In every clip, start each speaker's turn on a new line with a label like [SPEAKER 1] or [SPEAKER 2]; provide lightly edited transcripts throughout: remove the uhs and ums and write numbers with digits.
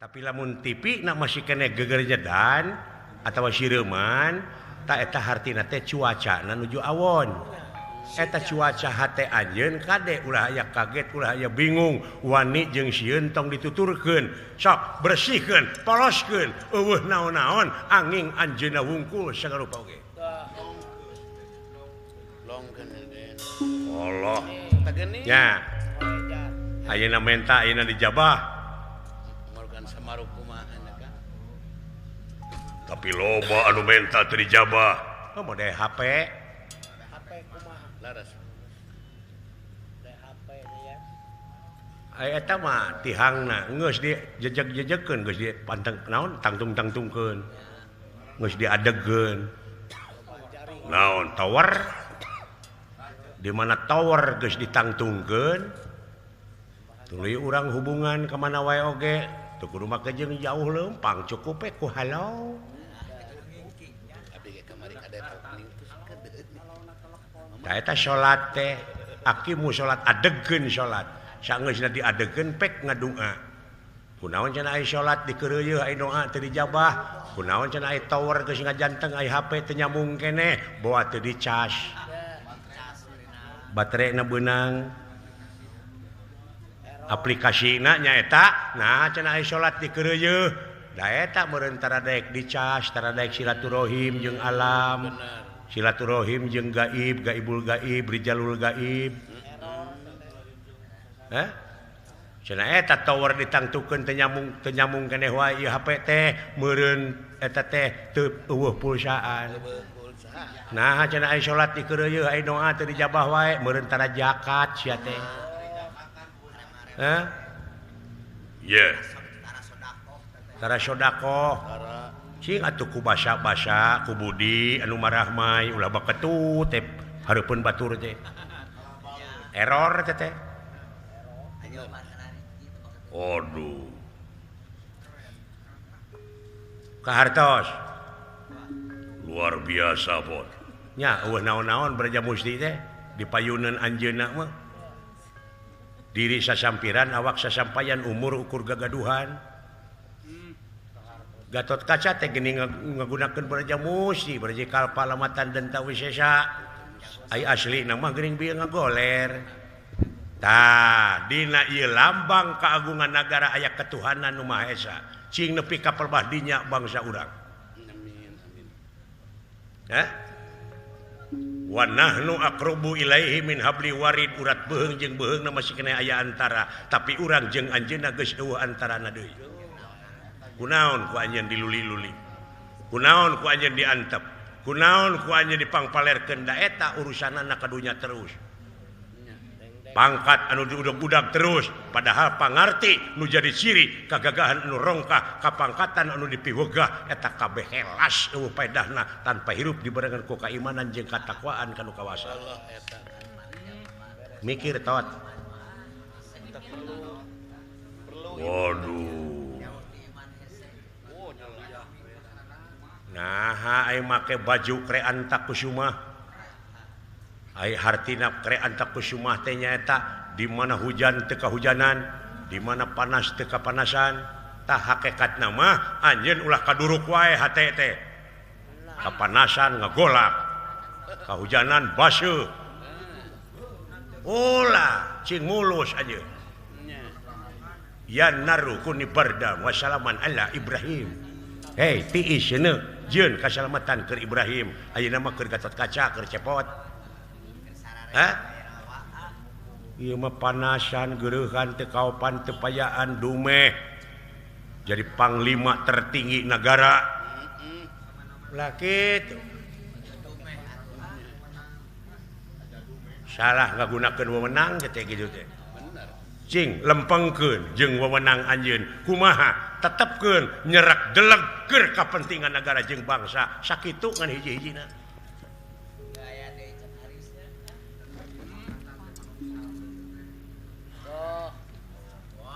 [SPEAKER 1] Tapi lamun TV na masih kene gegerjedan atawa sireuman ta eta hartina teh cuaca na nuju awon. Eta cuaca hate anjeun kade ulah aya kaget ulah aya bingung wani jeung sieun tong dituturkeun sok bersihkeun poloskeun eueuh naon-naon angin anjeunna wungkul sagarupa oge. Allah nya ayeuna menta ayeuna dijabah. Tapi loba anu menta teu dijabah. Oh mode HP.
[SPEAKER 2] HP kumaha? Laras. HP ya.
[SPEAKER 1] Ai eta mah tihangna geus di jejeg-jejegkeun geus di panteng naon tangtung-tangtungkeun. Geus diadegkeun. Naon tower? Di mana tower geus ditangtungkeun? Tuluy urang hubungan ka mana wae oge. Teu kudu make jeung jauh leumpang cukup we ku halo. Tah eta salat teh akimu salat adegkeun salat. Sageusna diadegkeun pek ngadua. Kunaon cenah aya salat dikeureuyeun aya doa teu dijabah. Kunaon cenah aya tower geus ngajanteng aya HP teu nyambung keneh bawa teu dicas. Baterena beunang. Aplikasina nyaeta nah cenah aya salat dikeureuyeun. Da eta meureun taradaek dicas, taradaek silaturahim jeung alam. Silaturahim jeung gaib, gaibul gaib, rijalul gaib. Hah? Cenah eta tower ditangtukeun teu nyambung keneh wae ieu HP teh meureun eta teh teu eueuh pulsaan. Nah cenah aya salat dikeureuyeun aya doa teu dijabah wae meureun tara zakat sia teh. Hah? Ye. Tara sedekah. Cing atuh ku basa-basa ku budi anu marahmai ulah baketut teh hareupeun batur teh. Error teh teh. Aduh. Kahartos.
[SPEAKER 3] Luar biasa, Bot.
[SPEAKER 1] Nya eueuh naon-naon Braja Musti teh dipayuneun anjeunna mah. Diri sasampiran awak sasampayan umur ukur gagaduhan. Gatot Kaca teh geuning ngagunakeun Braja Musti, Braja Kalpa lamatan denta wisesa. Ai aslina mah geuning bieu ngagoler. Tah, dina ieu lambang keagungan nagara aya ketuhanan nu Maha Esa. Cing nepi ka pelbah dinya bangsa urang.
[SPEAKER 4] Amin amin.
[SPEAKER 1] Hah? Wa nahnu aqrabu ilaihi min habli warid urat beuheung jeung beuheungna masih keneh aya antara, tapi urang jeung anjeunna geus eueuh antarana deui. Kunaon ku anjeun diluli-luli, kunaon ku anjeun diantep, kunaon ku anjeun dipangpalerkeun da eta urusanana ka dunya terus. Pangkat anu diudag-udag terus, padahal pangarti nu jadi ciri kagagahan anu rongkah, kapangkatan anu dipiwegah eta kabeh helas eueuh paedahna tanpa hirup dibarengan ku kaimanan jeung katakwaan ka nu kawasa. Mikir tot.
[SPEAKER 3] Waduh.
[SPEAKER 1] Nah, ai make baju Kreanta Kusuma. Ai hartina Kreanta Kusuma teh nyaeta di mana hujan teu kahujanan, di mana panas teu kapanasan. Tah hakikatna mah anjeun ulah kaduruk wae hate teh. Kapanasan ngagolak, kahujanan baseuh. Ulah cing mulus anjeun. Ya naru kuni barda wa salaman ala Ibrahim. Hei tiis cenah jeung kasalamatan keur Ibrahim ayeuna mah keur Gatot Kaca keur cepot. Hah? Ieu mah panasan geureuhan teu kaopan teu payaan dumeh. Jadi panglima tertinggi negara. Lah kitu. Salah ngagunakeun wewenang teh kitu teh. Cing lempengkeun jeung wewenang anjeun kumaha tetepkeun nyerak deleg keur kapentingan nagara jeung bangsa sakitu ngan hiji-hijina.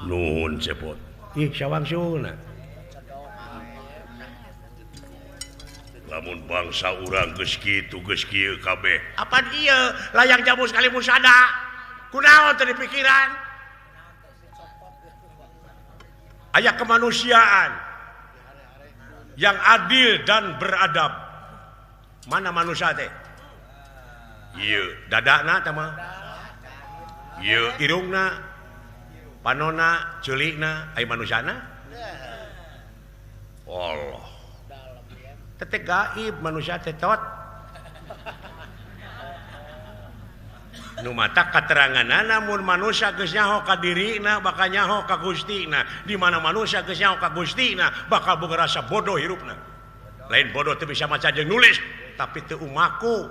[SPEAKER 3] Nuhun cepot.
[SPEAKER 1] Ih sawangsulna.
[SPEAKER 3] Lamun bangsa urang geus kitu geus kieu kabeh.
[SPEAKER 1] Apan ieu layang jamu sekali musada. Kunaon teu dipikiran? Aya kemanusiaan yang adil dan beradab. Mana manusia teh? Ieu dadana teh mah. Ieu irungna, panona, ceulikna, aya manusiana? Allah. Teh gaib manusia teh tot. Nu mata kateranganana mun manusia geus nyaho ka dirina bakal nyaho ka Gustina. Di mana manusia geus nyaho ka Gustina bakal boga rasa bodoh hirupna. Lain bodoh teu bisa maca jeung nulis, tapi teu umaku,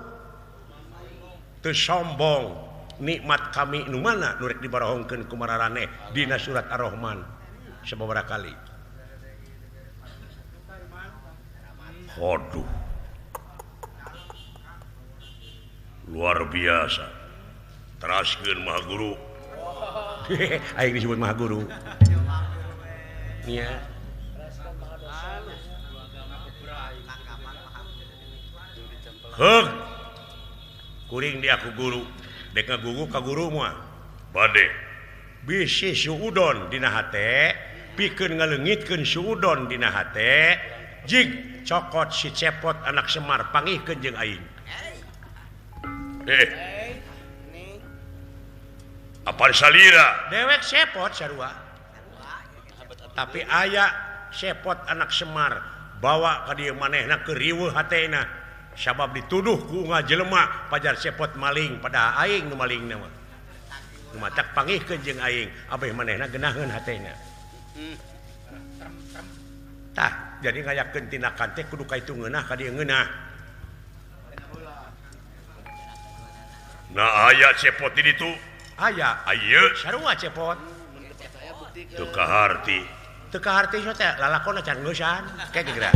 [SPEAKER 1] teu sombong. Nikmat kami nu mana nu rek dibarohongkeun ku mararaneh dina surat Ar-Rahman sababaraha kali.
[SPEAKER 3] Waduh. Luar biasa. Teraskeun Maha Guru.
[SPEAKER 1] Aing disebut Maha Guru. Nya. Heug. Kuring di aku guru. Dek ngagugu ka guru moal.
[SPEAKER 3] Bade.
[SPEAKER 1] Bisi suudon dina hate, pikeun ngaleungitkeun suudon dina hate, jig cokot si Cepot anak Semar pangihkeun jeung aing.
[SPEAKER 3] Apa salira?
[SPEAKER 1] Dewek Cepot sarua. Tapi aya Cepot anak Semar bawa ka dieu manehna keur riweuh hatena. Sabab dituduh ku unggal jelema pajar Cepot maling padahal aing nu malingna mah. Nu matak pangihkeun jeung aing, abeh manehna geunaheun hatena. Tah, jadi ngayakeun tindakan teh kudu kaitu ngeunah ka dieu ngeunah.
[SPEAKER 3] Nah aya Cepot di ditu.
[SPEAKER 1] Aya,
[SPEAKER 3] ayeuna
[SPEAKER 1] sarua Cepot.
[SPEAKER 3] Teu kaharti.
[SPEAKER 1] Teu kaharti teh lalakonna can geusan, ke geura.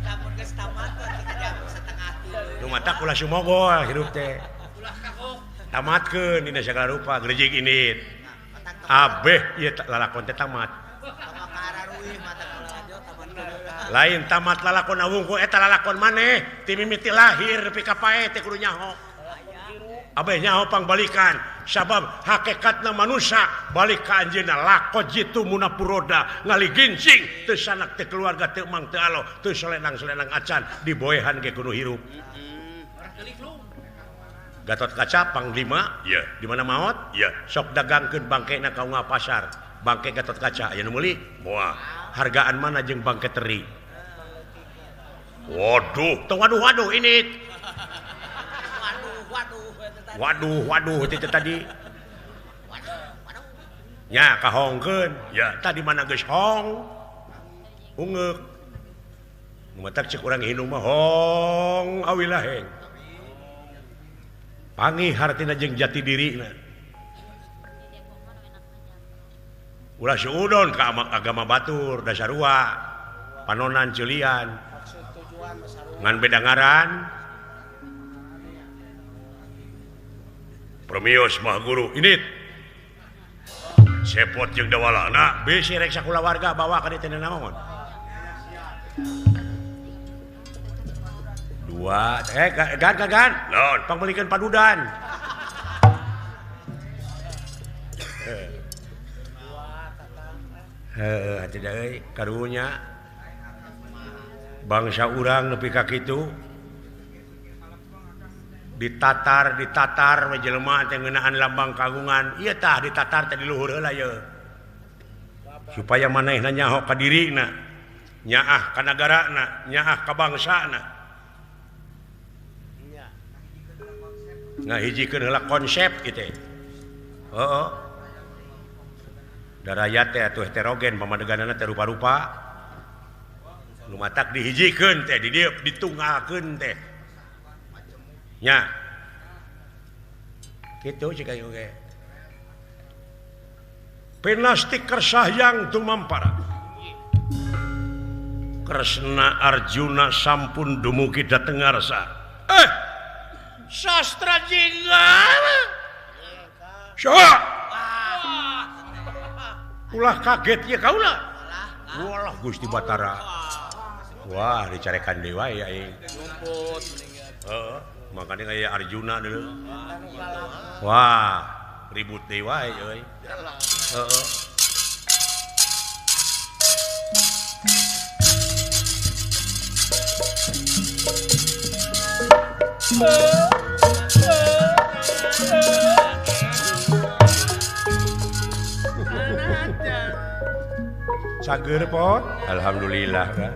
[SPEAKER 4] Lamun geus tamat teh setengah tilu.
[SPEAKER 1] Nu matak ulah sumogol hirup teh.
[SPEAKER 4] Ulah kagok.
[SPEAKER 1] Tamatkeun dina sagala rupa grejig indit. Abeh ieu lalakon teh tamat. Lain tamat lalakon wungkul eta lalakon maneh ti mimiti lahir nepi ka paeh teh kudu nyaho. Abeh nyaho pangbalikan sabab hakikatna manusia balik ka anjeunna lako jitu munapuroda ngaligincing teu sanak teu keluarga teu mang teu alo teu selenang-selenang acan diboehan ge kudu hirup. Gatot Kaca panglima
[SPEAKER 3] ieu
[SPEAKER 1] di mana maot
[SPEAKER 3] ieu
[SPEAKER 1] sok dagangkeun bangkena ka unggal pasar bangke Gatot Kaca aya nu meuli
[SPEAKER 3] moal
[SPEAKER 1] hargaan mana jeung bangke teri.
[SPEAKER 3] Waduh
[SPEAKER 1] tong waduh waduh ini waduh waduh itu tadi nya kahongkeun
[SPEAKER 3] ya
[SPEAKER 1] tadi mana geus hong ungeuk nu matak ceuk urang hinung mah hong awilaheng panggih hartina jeung jati dirina ulah suudon ka agama batur dasarua panonan ceulian ngan beda ngaran.
[SPEAKER 3] Permios Maha Guru
[SPEAKER 1] ini
[SPEAKER 3] Cepot jeung dawalana
[SPEAKER 1] bisi rek sakulawarga bawa ka dieu teh naon dua gan gan gan
[SPEAKER 3] naon
[SPEAKER 1] pangmeulikeun padudan heuh atuh da euy karunya bangsa urang nepi ka kitu ditatar ditatar we jelema teh ngeunaan lambang kagungan ieu tah ditatar teh di luhur heula ieu supaya manehna nyaho ka dirina nyaah ka nagarana nyaah ka bangsana ngahijikeun heula konsep kitu heuh da rakyat teh atuh heterogen pamadeganana teh rupa-rupa nu matak dihijikeun teh di dieu ditunggalkeun teh nya kitu cik aing oge Pinasti kersahyang tumampara Kresna Arjuna sampun dumugi dhateng ngarsa sastra jingga saha ulah kaget ye kaula walah Gusti Batara wah dicarekan deui wae aing heeh makanya kayak Arjuna dulu wah ribut deui wae euy heeh Cager pot. Alhamdulillah kan.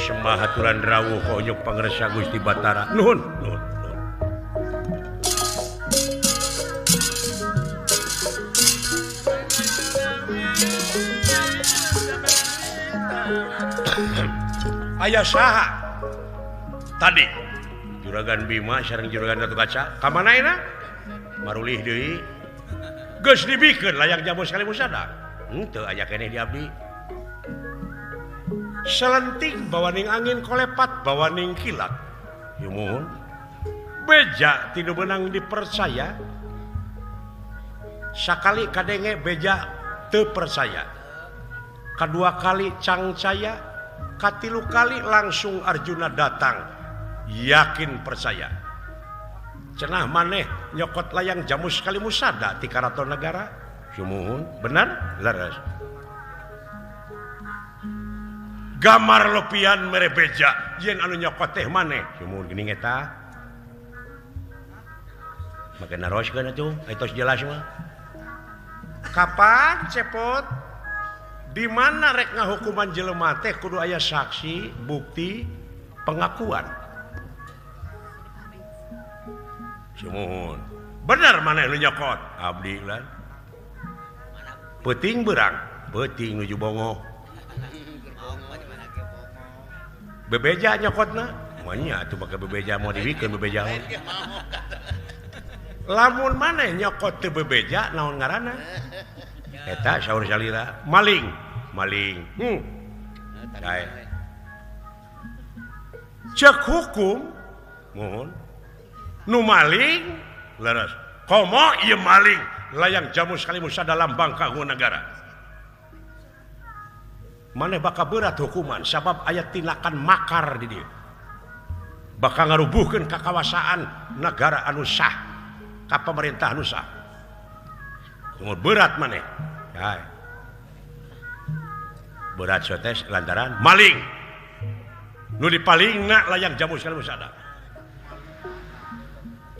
[SPEAKER 1] Semah aturan rawuh onyok pangersa Gusti Batara. Nuhun, nuhun, nuhun. Aya saha? Tadi Juragan Bima sareng Juragan Gatotkaca ka mana ayeuna? Marulih deui. Geus dibikeun layang jamu sekali musada. Henteu aya keneh di abdi. Selenting bawaning angin kolepat bawaning kilat. Yumuhun. Beja tinu beunang dipercaya. Sakali kadenge beja teu percaya. Kadua kali cangcaya, katilu kali langsung Arjuna datang. Yakin percaya. Cenah maneh nyokot layang jamu sekali musada ti karaton negara. Sumuhun, benar? Leres. Gamar lopian mere beja yen anu nyokot teh maneh. Sumuhun geuning eta. Make naroskeun atuh, tos jelas mah. Kapan cepot? Di mana rek ngahukuman jelema teh kudu aya saksi, bukti, pengakuan. Sumuhun. Bener maneh nu nyokot? Abdi lah. Peuting berang, peuting nuju bongo. Bebeja nyokotna, manya atuh make bebeja mau dibikeun bebeja. Lamun maneh nyokot teu bebeja naon ngaranna? Eta saur salira, maling, maling. Dae. Cek hukum, mohon. Nu maling leres. Komo ieu maling. Layang jamu sekali musada lambang kagungan negara. Maneh bakal berat hukuman sabab aya tindakan makar di dieu. Bakal ngarubuhkeun kakawasaan negara anu sah, ka pemerintah anu sah. Kumaha berat maneh. Hae. Berat sotes lantaran maling. Nu dipalingna layang jamu sekali musada.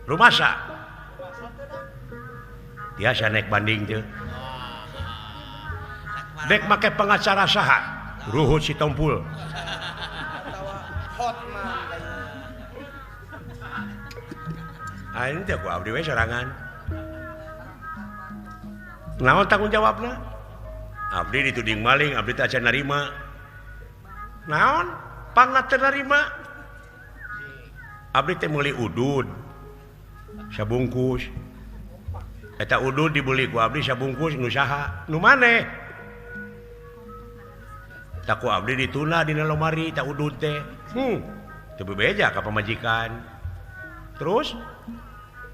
[SPEAKER 1] Rumasa biasa naik banding tuh. Dek make pengacara saha? Ruhut si Tompul. Ah ini teh ku abdi we sorangan. Naon tanggung jawabna? Abdi dituding maling, abdi teh acan narima. Naon? Pangna teu narima. Abdi teh meuli udud. Sabungkus. Eta udud dibeli ku abdi sabungkus nu saha? Nu maneh? Tak ku abdi dituna dina lomari ta udud teh. Teu bebeja ka pamajikan. Terus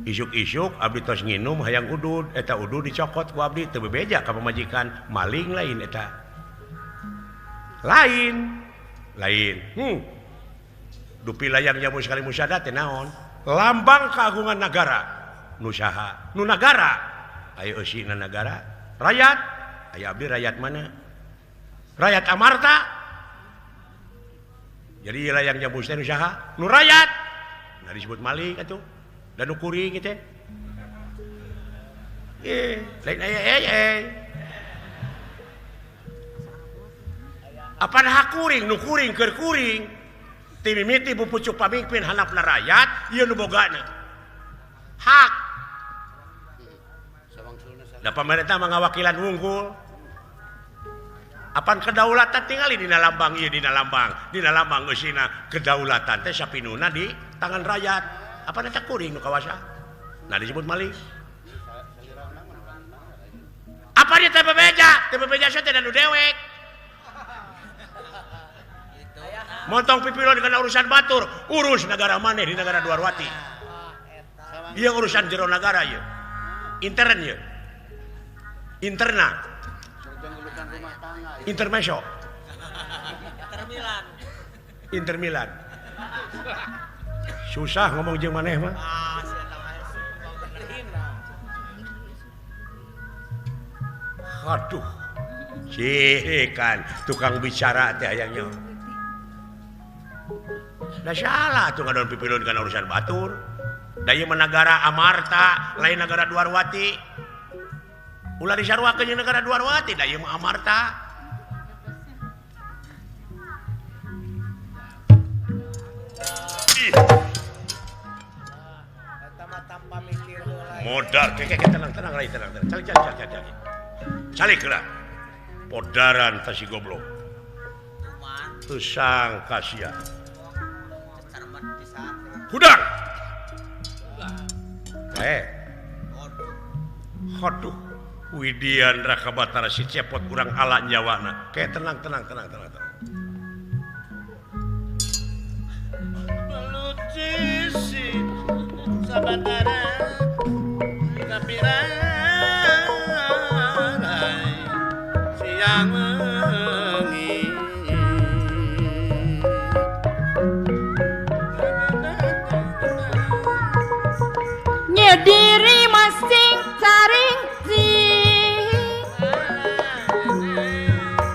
[SPEAKER 1] isuk-isuk abdi tos nginum hayang udud, eta udud dicokot ku abdi teu bebeja ka pamajikan, maling lain eta. Lain. Lain. Dupi layang jamu sekali musada teh naon? Lambang keagungan negara. Nu saha? Nu nagara. Aya eusina nagara, rakyat. Aya abdi rakyat mana? Rakyat Amarta. Jadi layang jamu teh nu saha? Nu rakyat. Nah disebut maling atuh. Dan nu kuring teh. Lain aya Apan hak kuring nu kuring keur kuring. Ti mimiti pupucuk pamimpin handapna rakyat, ieu nu bogana. Hak. Da pemerintah mengawakilan wungkul. Apan kedaulatan tingali dina lambang ieu dina lambang, dina lambang eusina kedaulatan teh sapinuna di tangan rakyat. Apan eta kuring nu kawasa? Nah disebut maling. Apa dia teh bebeja? Teh bebeja teh da nu dewek. Montong pipilon kana urusan batur, urus negara maneh di negara Dwarwati. Ieu urusan jero nagara ieu. Intern ieu. Interna. Intermezzo.
[SPEAKER 4] Inter Milan.
[SPEAKER 1] Inter Milan. Susah ngomong jeung maneh mah. Aduh. Sih kan tukang bicara teh hayangnya. Da salah tuh ngadon pipilun kana urusan batur. Da ieu mah nagara Amarta, lain nagara Dwarwati. Ulah disaruakeun jeung nagara Dwarwati, da ieu mah Amarta. Modar, keke tenang tenang rai tenang tenang. Calik calik calik calik. Calik lah. Podaran tasi goblok. Teu sangka sia. Hudang. Hoduh. Widian Raka Batara si cepot kurang ala nyawana. Kayak tenang tenang tenang tenang tenang.
[SPEAKER 2] Belucisi sabatara kapirai siang wengi.
[SPEAKER 5] Nyediri masing caring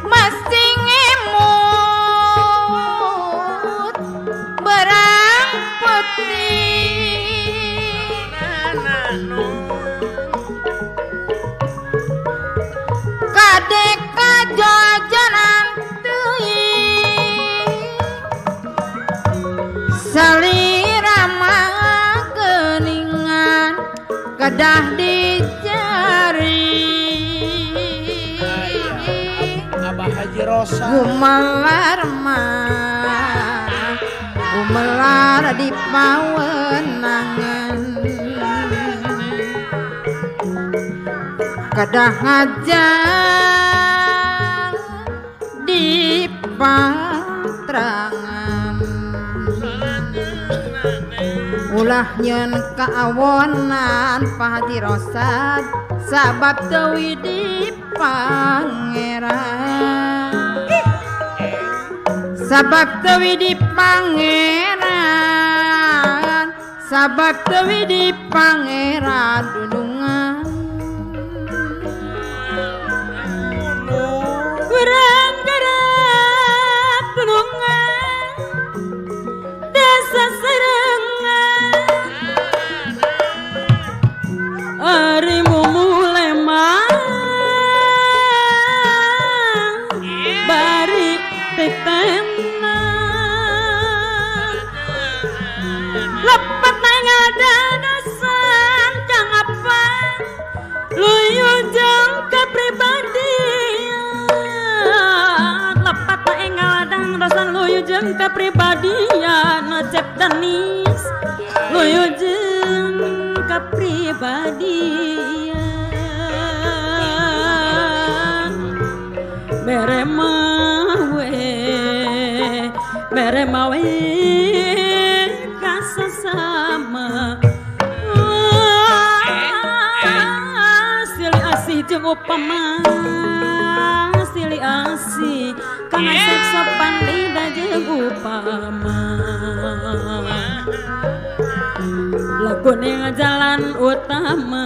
[SPEAKER 5] masing emut berang putih kadek kajajanan teuing salira mah geuningan kedah dicari.
[SPEAKER 2] Abah Haji Rosa
[SPEAKER 5] gumelar mah gumelar di pawenangan kedah ngajang di pantrangan ulah nyeun kaawonan Pak Haji Rosad sabab teu di pangeran sabab teu di pangeran sabab teu di pangeran dunungan urang garap dunungan desa serengan ari mumulema bari tetemna lepat ngadanasan kang apa luyu jeung kapribadian lepat ngadanasan luyu jeung kapribadian Cep Danis luyu jeung kapribadian bere mawe bere mawe kasasama silih asih jeung upama silih asih kang asep sopan lidah jeung upama lagune jalan utama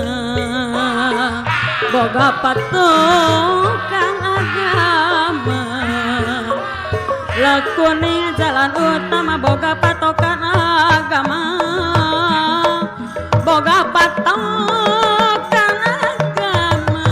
[SPEAKER 5] boga patokan agama lakune jalan utama boga patokan agama boga patokan agama.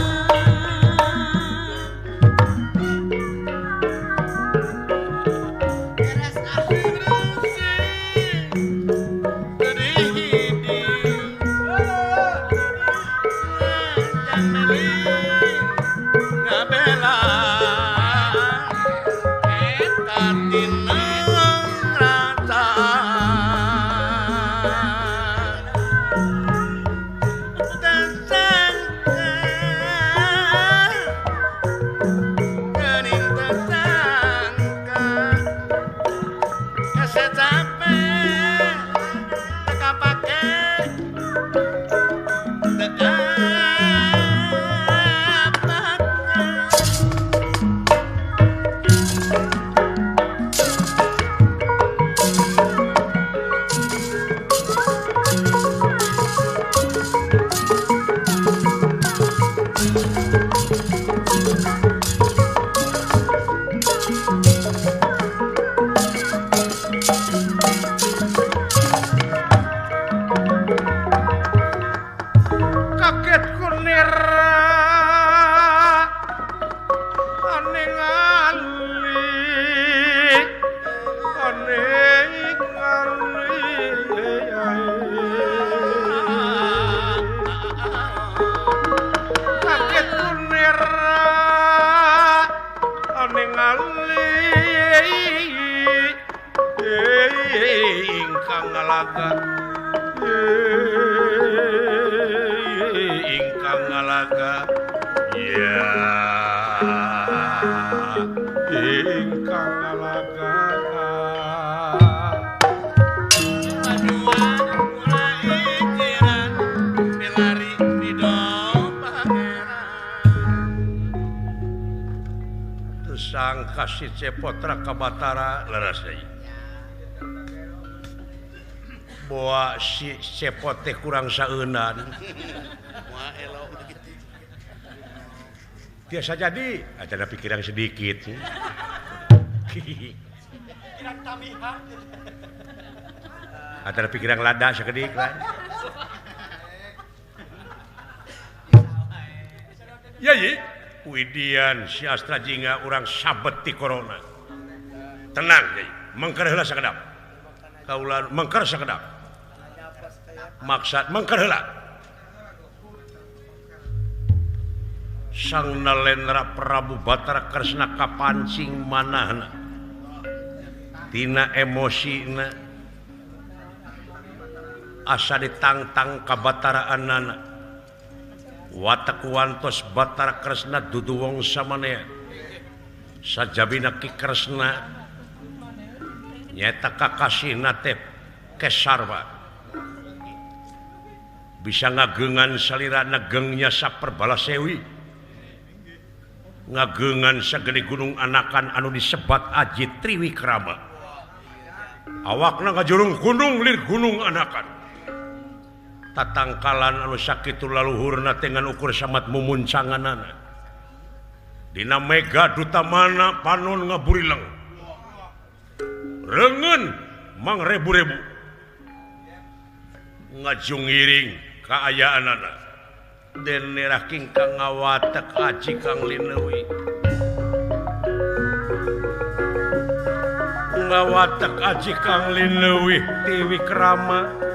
[SPEAKER 1] Ningali kaget kunera ningali ingkang ngalaga ingkang ngalaga ya ingkang ngalaga sangka si Cepotra ka Batara leres deui. Boa si Cepot teh kurang saeunan. Biasa jadi ada pikiran sedikit. Ada pikiran lada sakedik lah. Ya ye. Widian si Astra Jingga urang sabet ti corona. Tenang yai, mengker heula sakedap. Kaula mengker sakedap. Maksad mengker heula. Sang Nalendra Prabu Batara Kresna kapancing manahna. Tina emosina asa ditangtang kabataraanana. Watak wantos Batara Kresna dudu wong samanea sajabina Ki Kresna nyaeta kakasihna teh Kesarwa bisa ngagengan salira negengnya saperbala sewi ngagengan sagede gunung anakan anu disebat Aji Triwikrama awakna ngajurung gunung lir gunung anakan tatangkalan anu sakitu laluhurna teh ngan ukur samat mumuncanganana dina mega dutamana panon ngaburileng reungeun mangrebu-rebu ngajungiring kaayaanana den nerah kingkang ngawatek aji kang lineuwi ngawatek aji kang lineuwi Tiwikrama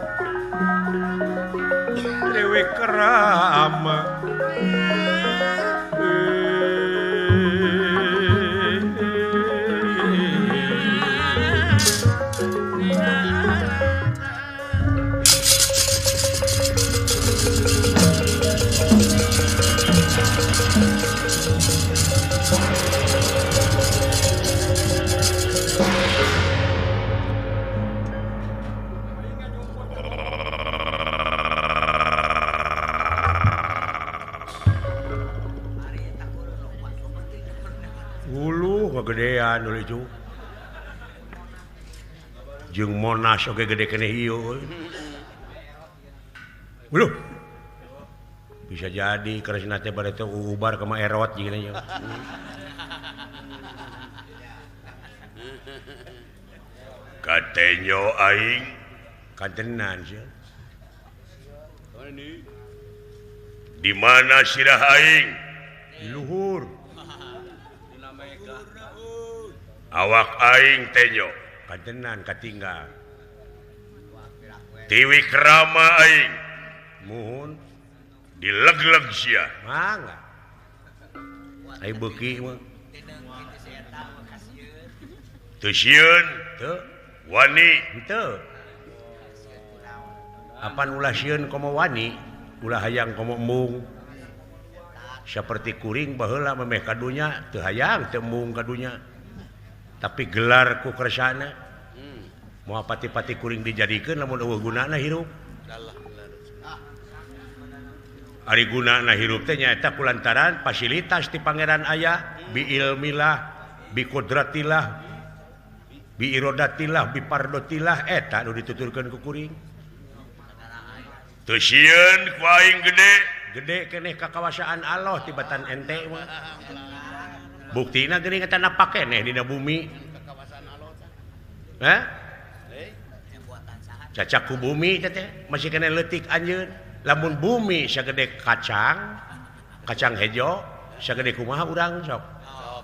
[SPEAKER 1] Triwikrama gedean lucu jeung Monas oge gede keneh ieu. Uluh. Bisa jadi Kresna teh bade teh ubar ka ma erot jeung nya.
[SPEAKER 3] Katenyo aing
[SPEAKER 1] katenan sia.
[SPEAKER 3] Di mana sirah aing?
[SPEAKER 1] Di luhur.
[SPEAKER 3] Awak aing tenyo
[SPEAKER 1] katenan katinggal.
[SPEAKER 3] Tiwikrama aing
[SPEAKER 1] muhun
[SPEAKER 3] dileg-leg sia.
[SPEAKER 1] Mangga. Ai beuki mah.
[SPEAKER 3] Teu sieun,
[SPEAKER 1] teu
[SPEAKER 3] wani,
[SPEAKER 1] henteu. Apan ulah sieun komo wani, ulah hayang komo embung. Saperti kuring baheula memeh ka dunya teu hayang teu embung ka dunya. Tapi gelar ku kersana moal pati-pati kuring dijadikeun lamun eueuh gunana hirup. Ari gunana hirup teh nyaeta kulantaran fasilitas ti pangeran aya bi ilmillah bi qudratillah bi irodatillah bi pardotillah eta nu dituturkeun ku kuring.
[SPEAKER 3] Teu sieun ku aing gede
[SPEAKER 1] gede keneh kakawasaan Allah tibatan ente mah. Buktina geuning eta napak keneh dina bumi. Hah? Cacak ku bumi teh masih keneh leutik anjeun. Lamun bumi sagede kacang, kacang hejo, sagede kumaha urang sok.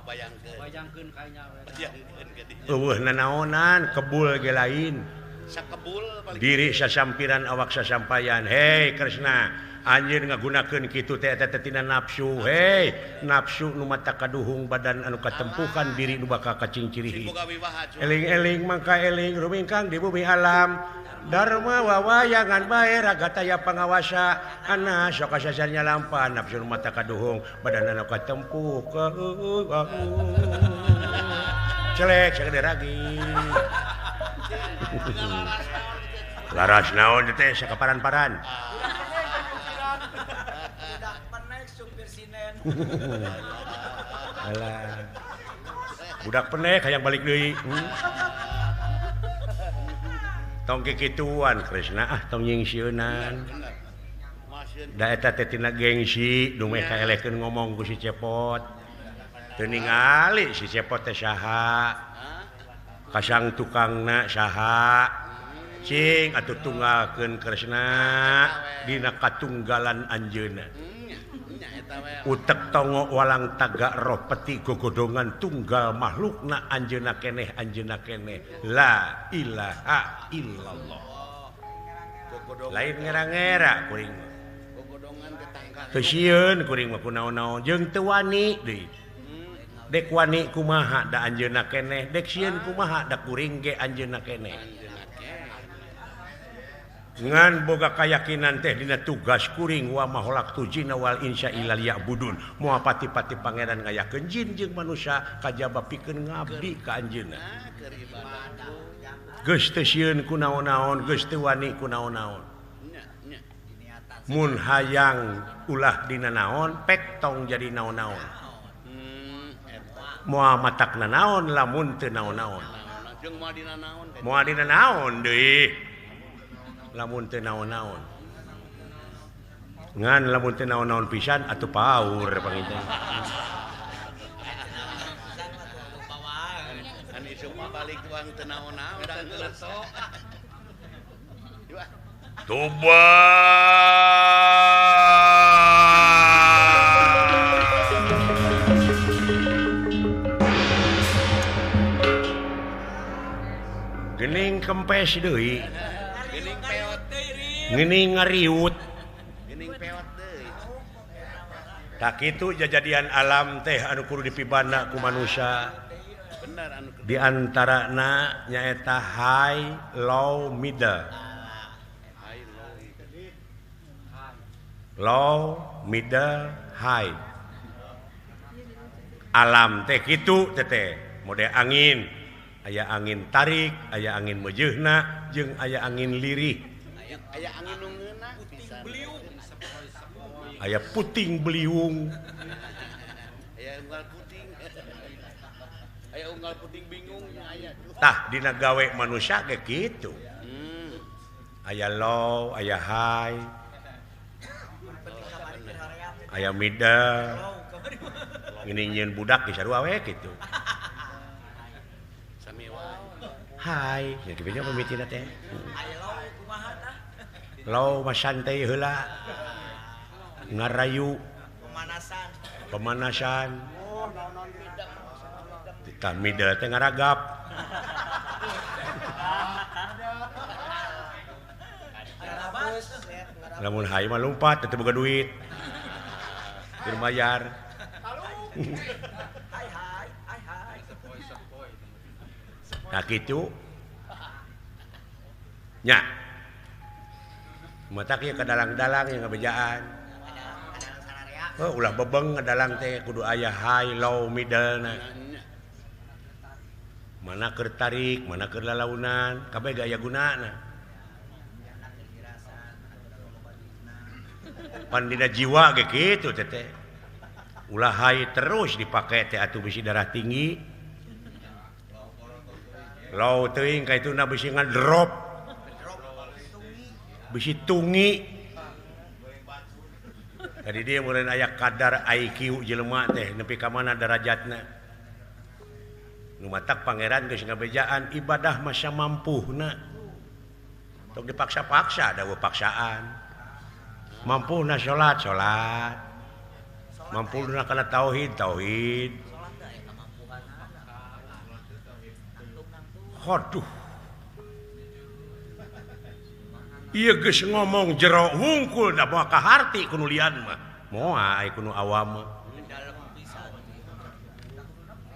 [SPEAKER 2] Bayangkeun. Bayangkeun kayanya. Bayangkeun ka
[SPEAKER 1] Eueuh nanaonan kebul ge lain.
[SPEAKER 2] Sakebul paling
[SPEAKER 1] diri sasampiran awak sasampayan. Hei Kresna, anjeun ngagunakeun kitu teh eta teh tina nafsu. Hei, nafsu nu mata kaduhung badan anu katempukan diri nu bakal kacingcirihi. Eling-eling mangka eling rumingkang di bumi alam. Dharma wawayangan bae raga taya pangawasa ana sok kasasarnya lampa nafsu nu mata kaduhung badan anu katempuh. Celek sagede ragi. Laras naon teh sakaparan-paran.
[SPEAKER 4] Budak penek supir sinen.
[SPEAKER 1] Alah. Budak penek hayang balik deui. Tong kikituan Kresna ah tong nyingsieunan. Da eta teh tina gengsi dumeh kaelehkeun ngomong ku si Cepot. Teu ningali si Cepot teh saha. Kasang tukangna saha. Cing atuh tunggalkeun Kresna dina katunggalan anjeunna. Utek tongo walang tagak roh peti gogodongan tunggal makhlukna anjeunna keneh la ilaha illallah. Lain ngera-ngera kuring mah. Teu sieun kuring mah ku naon-naon jeung teu wani deui. Dek wani kumaha da anjeunna keneh, dek sieun kumaha da kuring ge anjeunna keneh. Ngan boga kayakinan teh dina tugas kuring wa ma khalaqtu jinna wal insa illa liya'budun. Moal pati-pati pangeran ngayakeun jin jeung manusia kajaba pikeun ngabdi ka anjeunna. Geus teu sieun ku naon-naon, geus teu wani ku naon-naon. Mun hayang ulah dina naon, pek tong jadi naon-naon. Moal matakna naon lamun teu naon-naon. Moal dina naon deui. Lamun teu naon-naon. Ngan lamun teu naon-naon pisan atuh paur panginten.
[SPEAKER 2] Kan isuk mah balik tuang teu naon-naon da ngeletok.
[SPEAKER 3] Toba.
[SPEAKER 1] Gening kempes deui. Geuning ngariut.
[SPEAKER 2] Geuning peot deui.
[SPEAKER 1] Tak kitu jajadian alam teh anu kudu dipibana ku manusia.
[SPEAKER 2] Bener anu
[SPEAKER 1] di antarana nyaeta high low middle. Low middle high. Alam teh kitu teh mode angin, aya angin tarik, aya angin meujeuhna jeung aya angin lirih.
[SPEAKER 2] Aya angin nu ngeunah pisan.
[SPEAKER 1] Aya puting beliung.
[SPEAKER 2] Aya unggal puting. Aya unggal puting bingung aya.
[SPEAKER 1] Tah dina gawe manusia ge kitu. Aya low, aya high. Aya middle. Geuning nyieun budak ge sarua we kitu.
[SPEAKER 2] Sami wae.
[SPEAKER 1] Hai, nya kieu nya pamitina teh. Low mah santai heula. Ngarayu
[SPEAKER 4] pemanasan.
[SPEAKER 1] Pemanasan. Tah middle teh ngaragap. Lamun high mah lumpat teu boga duit. Keur bayar. Tah kitu. Nya. Matak ieu ka dalang-dalang yang ngabejaan. Oh, ulah bebeng ngadalang teh kudu aya high low middle na. Mana keur tarik, mana keur lalaunan, kabeh ge aya gunana. Pan dina jiwa ge kitu teh teh. Ulah high terus dipake teh atuh bisi darah tinggi. Low teuing ka ituna bisi ngadrop. Bisi tungi. Tadi dia mulai aya kadar IQ jelema teh nepi ka mana derajatna. Nu matak pangeran geus ngabejaan ibadah masa mampuhna. Tong dipaksa-paksa da paksaan. Mampuhna salat, salat. Mampuhna kana tauhid, tauhid. Aduh. Ieu geus ngomong jero wungkul da moal kaharti ku nu lian mah. Moal ai ku nu awam mah.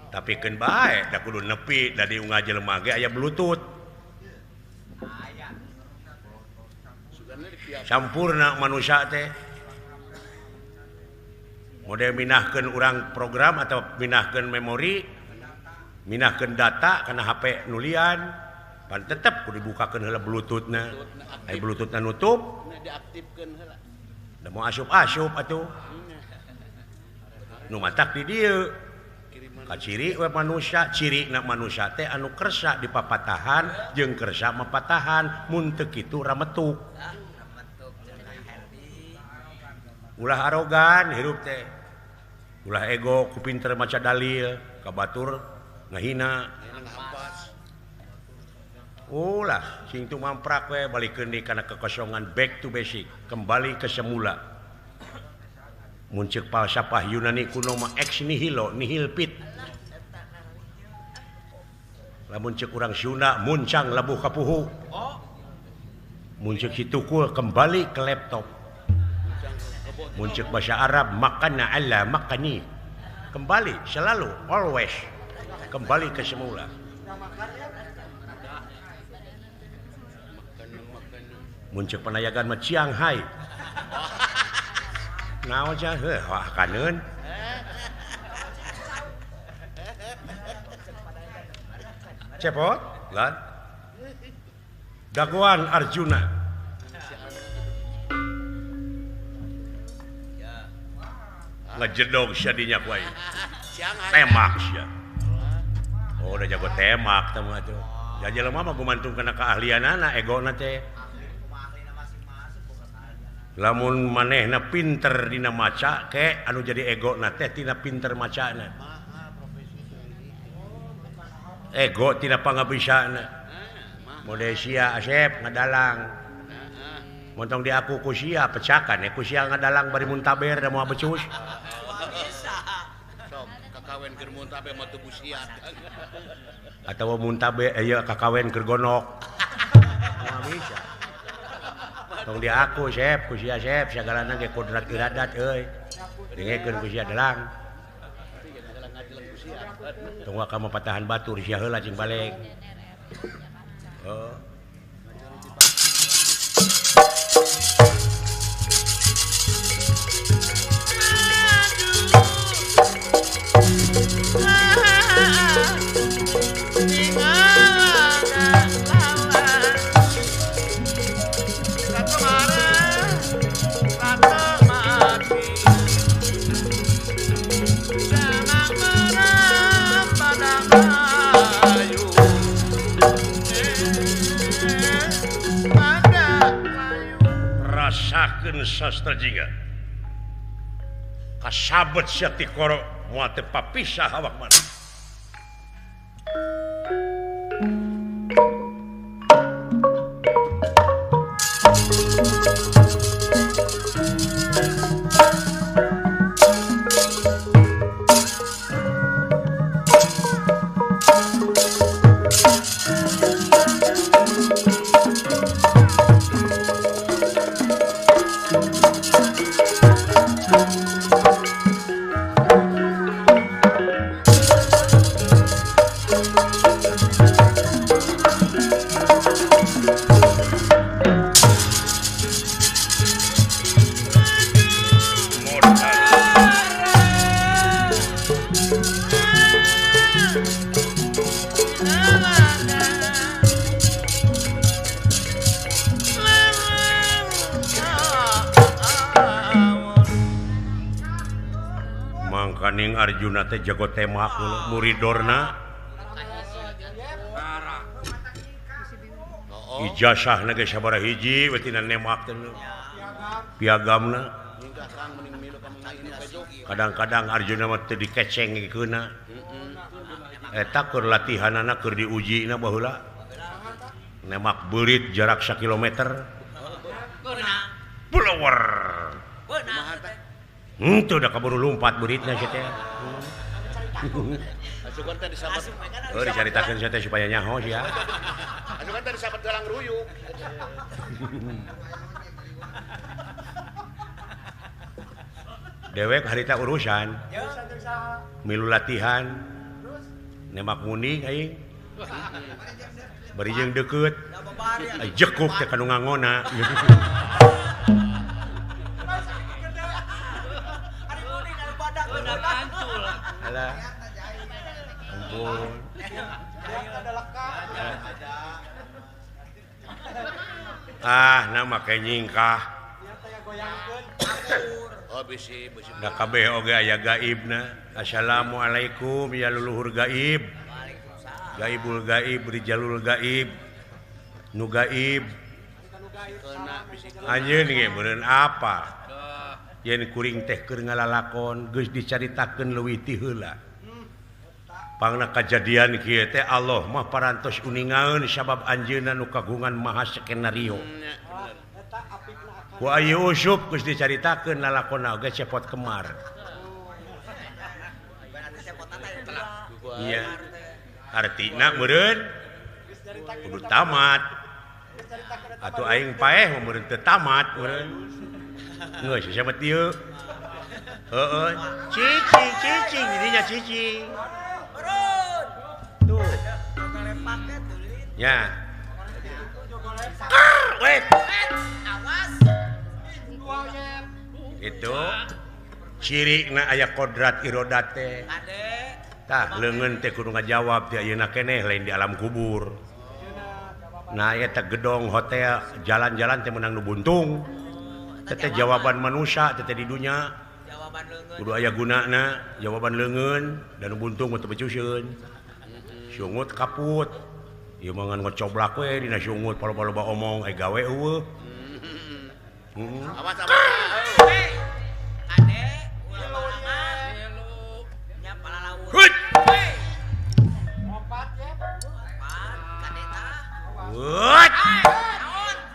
[SPEAKER 1] Tapi keun bae da kudu nepi da di unggal jelema ge aya bluetooth. Sampurna manusia teh. Mode minahkeun urang program atau minahkeun memori, minahkeun data kana HP nulian, pan tetep kudu dibukakeun heula bluetoothna. Ai bluetoothna nutup,
[SPEAKER 2] diaktifkeun heula.
[SPEAKER 1] Da moal asup-asup atuh. Nu matak di dieu. Kaciri we manusia, cirina manusia teh anu kersa dipapatahan jeung kersa mapatahan, mun teu kitu rametuk. Ulah arogan hirup teh. Ulah ego ku pinter maca dalil, ka batur ngahina. Ulah sing tumamprak we balikeun deui kana kekosongan, back to basic, kembali ke semula. Mun ceuk falsafah Yunani kuno mah ex nihilo nihil fit. Lamun ceuk urang Sunda muncang labuh kapuhu. Mun ceuk si tukul kembali ke laptop. Mun ceuk bahasa Arab makana ala makani. Kembali selalu, always kembali ke semula. Mun ceuk panayagan mah Chiang Hai. Naon sia heuh wah kaneun. Cepot lan. Dagoan Arjuna. Ngejedog sia dinya ku aing. Temak sia. Oh, udah jago temak teh mah atuh. Ja jelema mah gumantung kana keahlianana egona teh. Lamun manehna pinter dina maca ke anu jadi egona teh tina pinter macana. Ego tina pangabisana. Mode sia Asep ngadalang. Montong diaku ku sia pecakan ku sia ngadalang bari muntaber da moal becus.
[SPEAKER 2] Sok kakawen keur muntaber mah teu busiat.
[SPEAKER 1] Atawa muntaber ieu kakawen keur gonok. Moal bisa. Tong diaku Sep ku sia Sep sagalana ge kodrat iradat euy. Dengekeun ku sia dalang. Tong waka mah patahan batur sia heula cing balik. Oh. Rasakeun sastra jingga kasabet sia ti koro moal teu papisah awak maneh. Mangkaning Arjuna teh jago temak muridorna ijazahna ge sabaraha hiji we tina nemak teh piagamna. Kadang-kadang Arjuna mah teu dikecengkeunna eta keur latihanana keur diujina baheula nemak beurit jarak sakilometer blower. Henteu da kaburu lumpat beuritna sia teh.
[SPEAKER 2] Asukan teh disabat.
[SPEAKER 1] Oh, dicaritakeun sia teh supaya nyaho sia.
[SPEAKER 2] Asukan teh disabat galang ruyuk.
[SPEAKER 1] Dewek harita urusan. Milu latihan. Nembak munding aing. Bari jeung deukeut. Jekuk teh kanu ngangona. Alah. Ampun. Ah, nama kayak nyingkah.
[SPEAKER 2] Oh, bisi bisi.
[SPEAKER 1] Da kabeh oge aya gaibna. Assalamualaikum ya leluhur gaib. Gaibul gaib, rijalul gaib. Nu gaib. Anjeun ge meureun apa? Yen kuring teh keur ngalalakon geus dicaritakeun leuwih ti heula. Pangna kajadian kieu teh Allah mah parantos uningaeun sabab anjeunna nu kagungan maha skenario. Ku ayu usub geus dicaritakeun lalakonna oge cepot kemar. Iya. Artina meureun kudu tamat. Atuh aing paeh mah meureun teu tamat meureun. Geus sia mah dieu. Heeh, cicing cicing jadinya cicing. Tuh. Ya. Wait.
[SPEAKER 4] Awas.
[SPEAKER 1] Itu cirina aya kodrat irodat teh. Tah leungeun teh kudu ngajawab ti ayeuna keneh lain di alam kubur. Nah eta gedong hotel jalan-jalan teh meunang nu buntung. Teh jawaban manusia teh di dunya. Kudu aya gunana jawaban leungeun dan nu buntung mah teu becuseun. Sungut kaput. Ieu mah ngan ngocoblak we dina sungut paloba-loba omong ai gawe eueuh.
[SPEAKER 2] Awas awas.
[SPEAKER 4] Ade ulah lama. Nya palalaur.
[SPEAKER 1] Hut.
[SPEAKER 4] Opat ya. Opat kade tah.
[SPEAKER 1] Hut.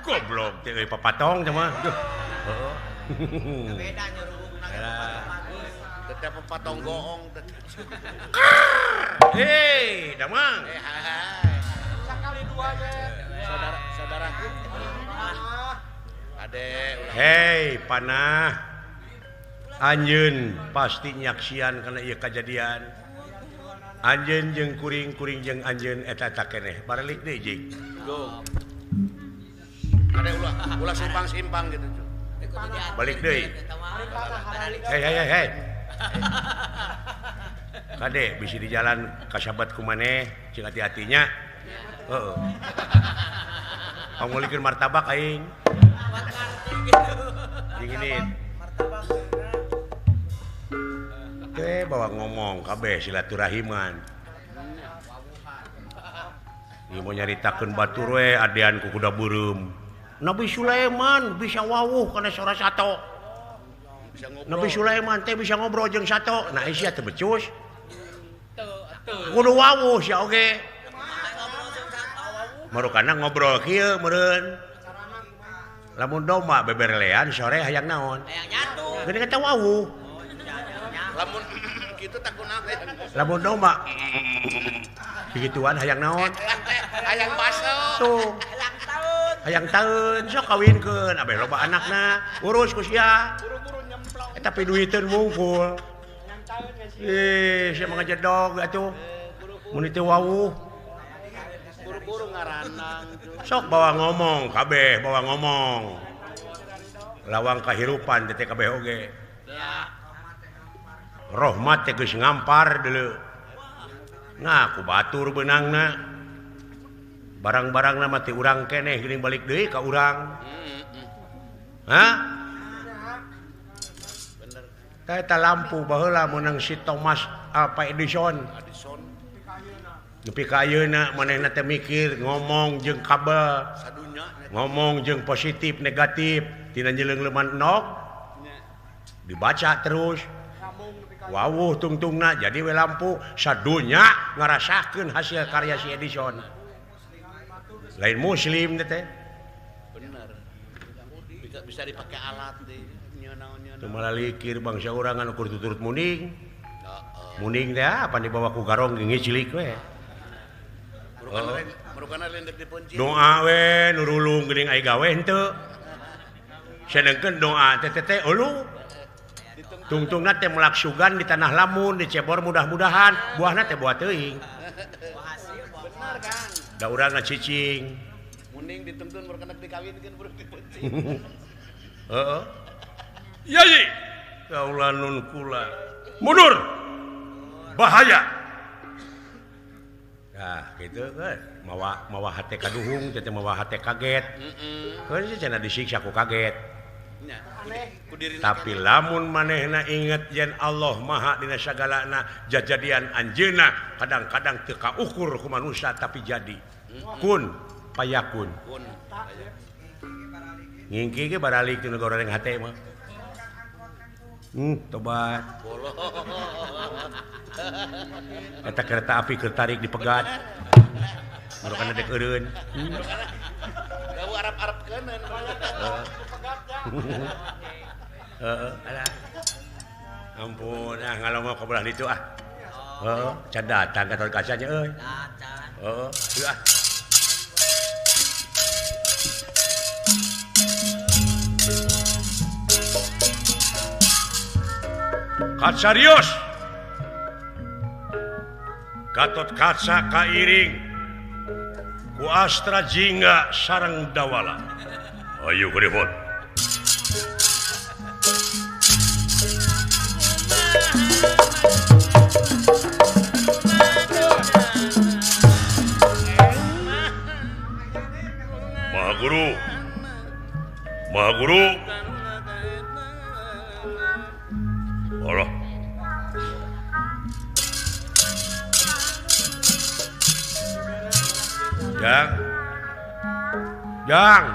[SPEAKER 1] Goblok teh euy papatong teh mah. Duh. Heeh.
[SPEAKER 4] Beda nyuruhna
[SPEAKER 2] Tetep papatong goong teh.
[SPEAKER 1] Hei, damang.
[SPEAKER 6] Sakali dua ge.
[SPEAKER 2] Saudara, saudaraku. Ade ulah.
[SPEAKER 1] Hei, panah. Anjeun pasti nyaksian kana ieu kajadian. Anjeun jeung kuring-kuring jeung anjeun eta eta keneh. Baralik deui jing.
[SPEAKER 2] Go. Ade ulah, ulah simpang-simpang gitu.
[SPEAKER 1] Balik deui. Hei hei hei hei. Kade bisi di jalan kasabat ku maneh cing hati-hatinya. Heeh. Pangulikeun martabak aing. Jeung ini. Teh bawa ngomong kabeh silaturahim. Ieu mau nyaritakeun batur we adean ku kuda beureum. Nabi Sulaiman bisa wawuh kana sora sato. Nabi Sulaiman teh bisa ngobrol jeung sato. Nah sia teh becus. Kudu wawuh sia oge. Marukana ngobrol kieu meureun. Lamun domba beberlean sore hayang naon?
[SPEAKER 4] Hayang nyatu.
[SPEAKER 1] Geuning eta wawuh.
[SPEAKER 2] Lamun kitu tak kunaon.
[SPEAKER 1] Lamun domba kikituan hayang naon?
[SPEAKER 2] Hayang baso.
[SPEAKER 1] Tuh.
[SPEAKER 4] Hayang taun.
[SPEAKER 1] Hayang taun sok kawinkeun abeh loba anakna urus ku sia.
[SPEAKER 6] Buru-buru nyemplong.
[SPEAKER 1] Eta piduiteun wungkul.
[SPEAKER 6] Hayang taun ge sia.
[SPEAKER 1] Ih, sia mah ngajedog atuh. Mun teu wawuh.
[SPEAKER 2] Buru-buru ngaranang.
[SPEAKER 1] Sok bawa ngomong kabeh, bawa ngomong. Lawang kahirupan teh kabeh oge. Rohmat teh geus ngampar deuleu. Nah, ku batur beunangna. Barang-barangna mah teh urang keneh geuning balik deui ka urang. Hah?
[SPEAKER 2] Bener.
[SPEAKER 1] Tah eta lampu baheula meunang si Thomas Alva Edison. Nepi ka ayeuna manehna teh mikir ngomong jeung kabel. Ngomong jeung positif negatif tina nyeleung-leuman endog. Dibaca terus. Wawuh tungtungna jadi we lampu sadunya ngarasakeun hasil karya si Edison. Lain muslim teh.
[SPEAKER 2] Bener. Bisa dipakai alat di nyeunang-nyeunang.
[SPEAKER 1] Teu malalikir bangsa urang anu kur tuturut muning.
[SPEAKER 2] Heeh.
[SPEAKER 1] Munding teh apa dibawa ku garong geuning cilik we. Doa we nurulung geuning ai gawe henteu. Sedengkeun doa teh teh ulu. Tungtungna teh melak sugan di tanah lamun dicebor mudah-mudahan buahna teh buah teuing.
[SPEAKER 2] Bener Kang.
[SPEAKER 1] Da urang ngacicing.
[SPEAKER 2] Munding ditungtun murkeun dikawinkeun buruk dipencing.
[SPEAKER 1] Heeh. Yai. Kaula nun kula. Mundur. Bahaya. Nah, gitu kan. Mawa mawa hate kaduhung, teh mawa hate kaget. Heeh. Keun sih cenah disiksa ku kaget. Tapi lamun manehna inget yen Allah Maha dina sagalana jajadian anjeunna kadang-kadang teu kaukur ku manusia tapi jadi. Kun payakun. Ngingki ge baralik teu goreng hate mah. Tobat. Eta kereta api keur tarik dipegat. Merukan dek eureun.
[SPEAKER 2] Gawu Arab-Arab keuneun.
[SPEAKER 1] Heeh, alah. Ampun, ah ngalongok ka belah ditu ah. Heeh, can datang ka Gatot Kaca nya euy. Heeh, ieu ah. Kacarios. Gatot Kaca kairing ku Astra Jingga sareng Dawala.
[SPEAKER 3] Ayo kerepot. Maha Guru. Maha Guru. Allah.
[SPEAKER 1] Jang. Jang.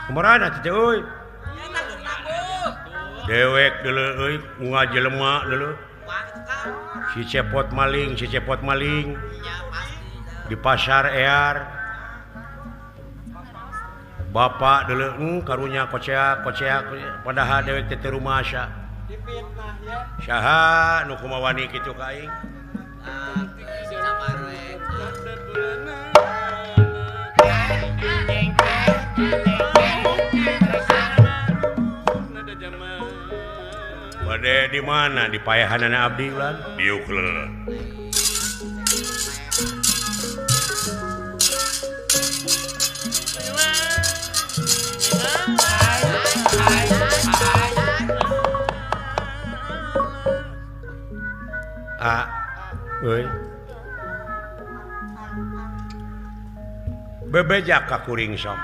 [SPEAKER 1] Kumaha teh euy? Dewek deuleu euy, unga jelema deuleu. Si cepot maling, si cepot maling. Di pasar ear. Bapak deuleu karunya koceak, koceak padahal dewek teh teu rumasa. Saha nu kumawani kitu ka aing? Bade di mana di payahanana abdi ulan?
[SPEAKER 3] Diuk leuleuh.
[SPEAKER 1] Ah, euy. Bebeja ka kuring sok.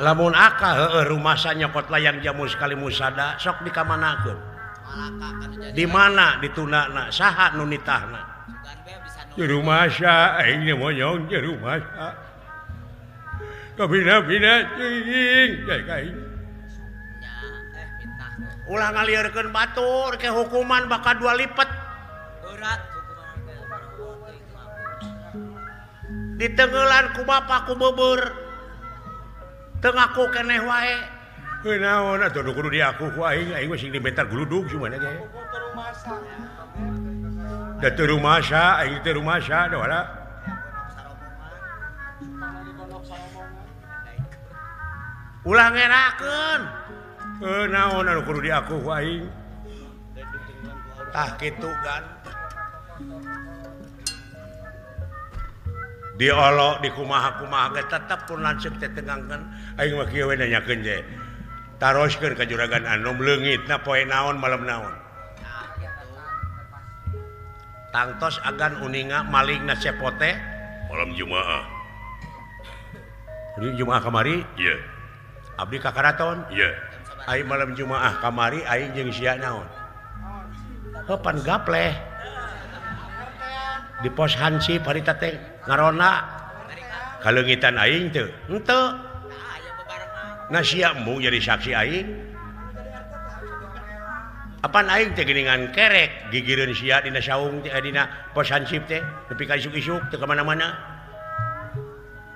[SPEAKER 1] Lamun aka heueuh rumasa nyokot layang jamu sekali musada sok dikamanakeun. Di mana ditundana saha nu nitahna? Di rumasa aing nya monyong di rumasa. Kabina-bina cing ka aing. Ulah ngalieurkeun batur ke hukuman bakal dua lipat.
[SPEAKER 4] Berat hukuman.
[SPEAKER 1] Ditenggelan ku bapa ku beubeur. Teu ngaku keneh wae. Heuh naon atuh kudu diaku ku aing, aing mah sing dibentar gludug cuma ge. Da teu rumasa, aing teu rumasa da wala. Ulah ngerakeun. Heuh naon anu kudu diaku ku aing. Tah kitu kan. Diolok di kumaha-kumaha ge tetep pun lanceuk teh tengangkeun. Aing mah kieu we nanyakeun je. Taroskeun ka juragan anom leungitna poe naon malam naon. Tangtos agan uninga malingna cepote
[SPEAKER 3] malam Jumaah.
[SPEAKER 1] Di Jumaah kamari?
[SPEAKER 3] Iya.
[SPEAKER 1] Abdi ka karaton?
[SPEAKER 3] Iya.
[SPEAKER 1] Aing malam Jumaah kamari aing jeung sia naon? Heuh pan gapleh. Di pos hansip harita teh ngarona kaleungitan aing teu henteu. Na sia embung jadi saksi aing. Apan aing teh geuningan kerek gigireun sia dina saung teh dina pos hansip teh nepi ka isuk-isuk teu ka mana-mana.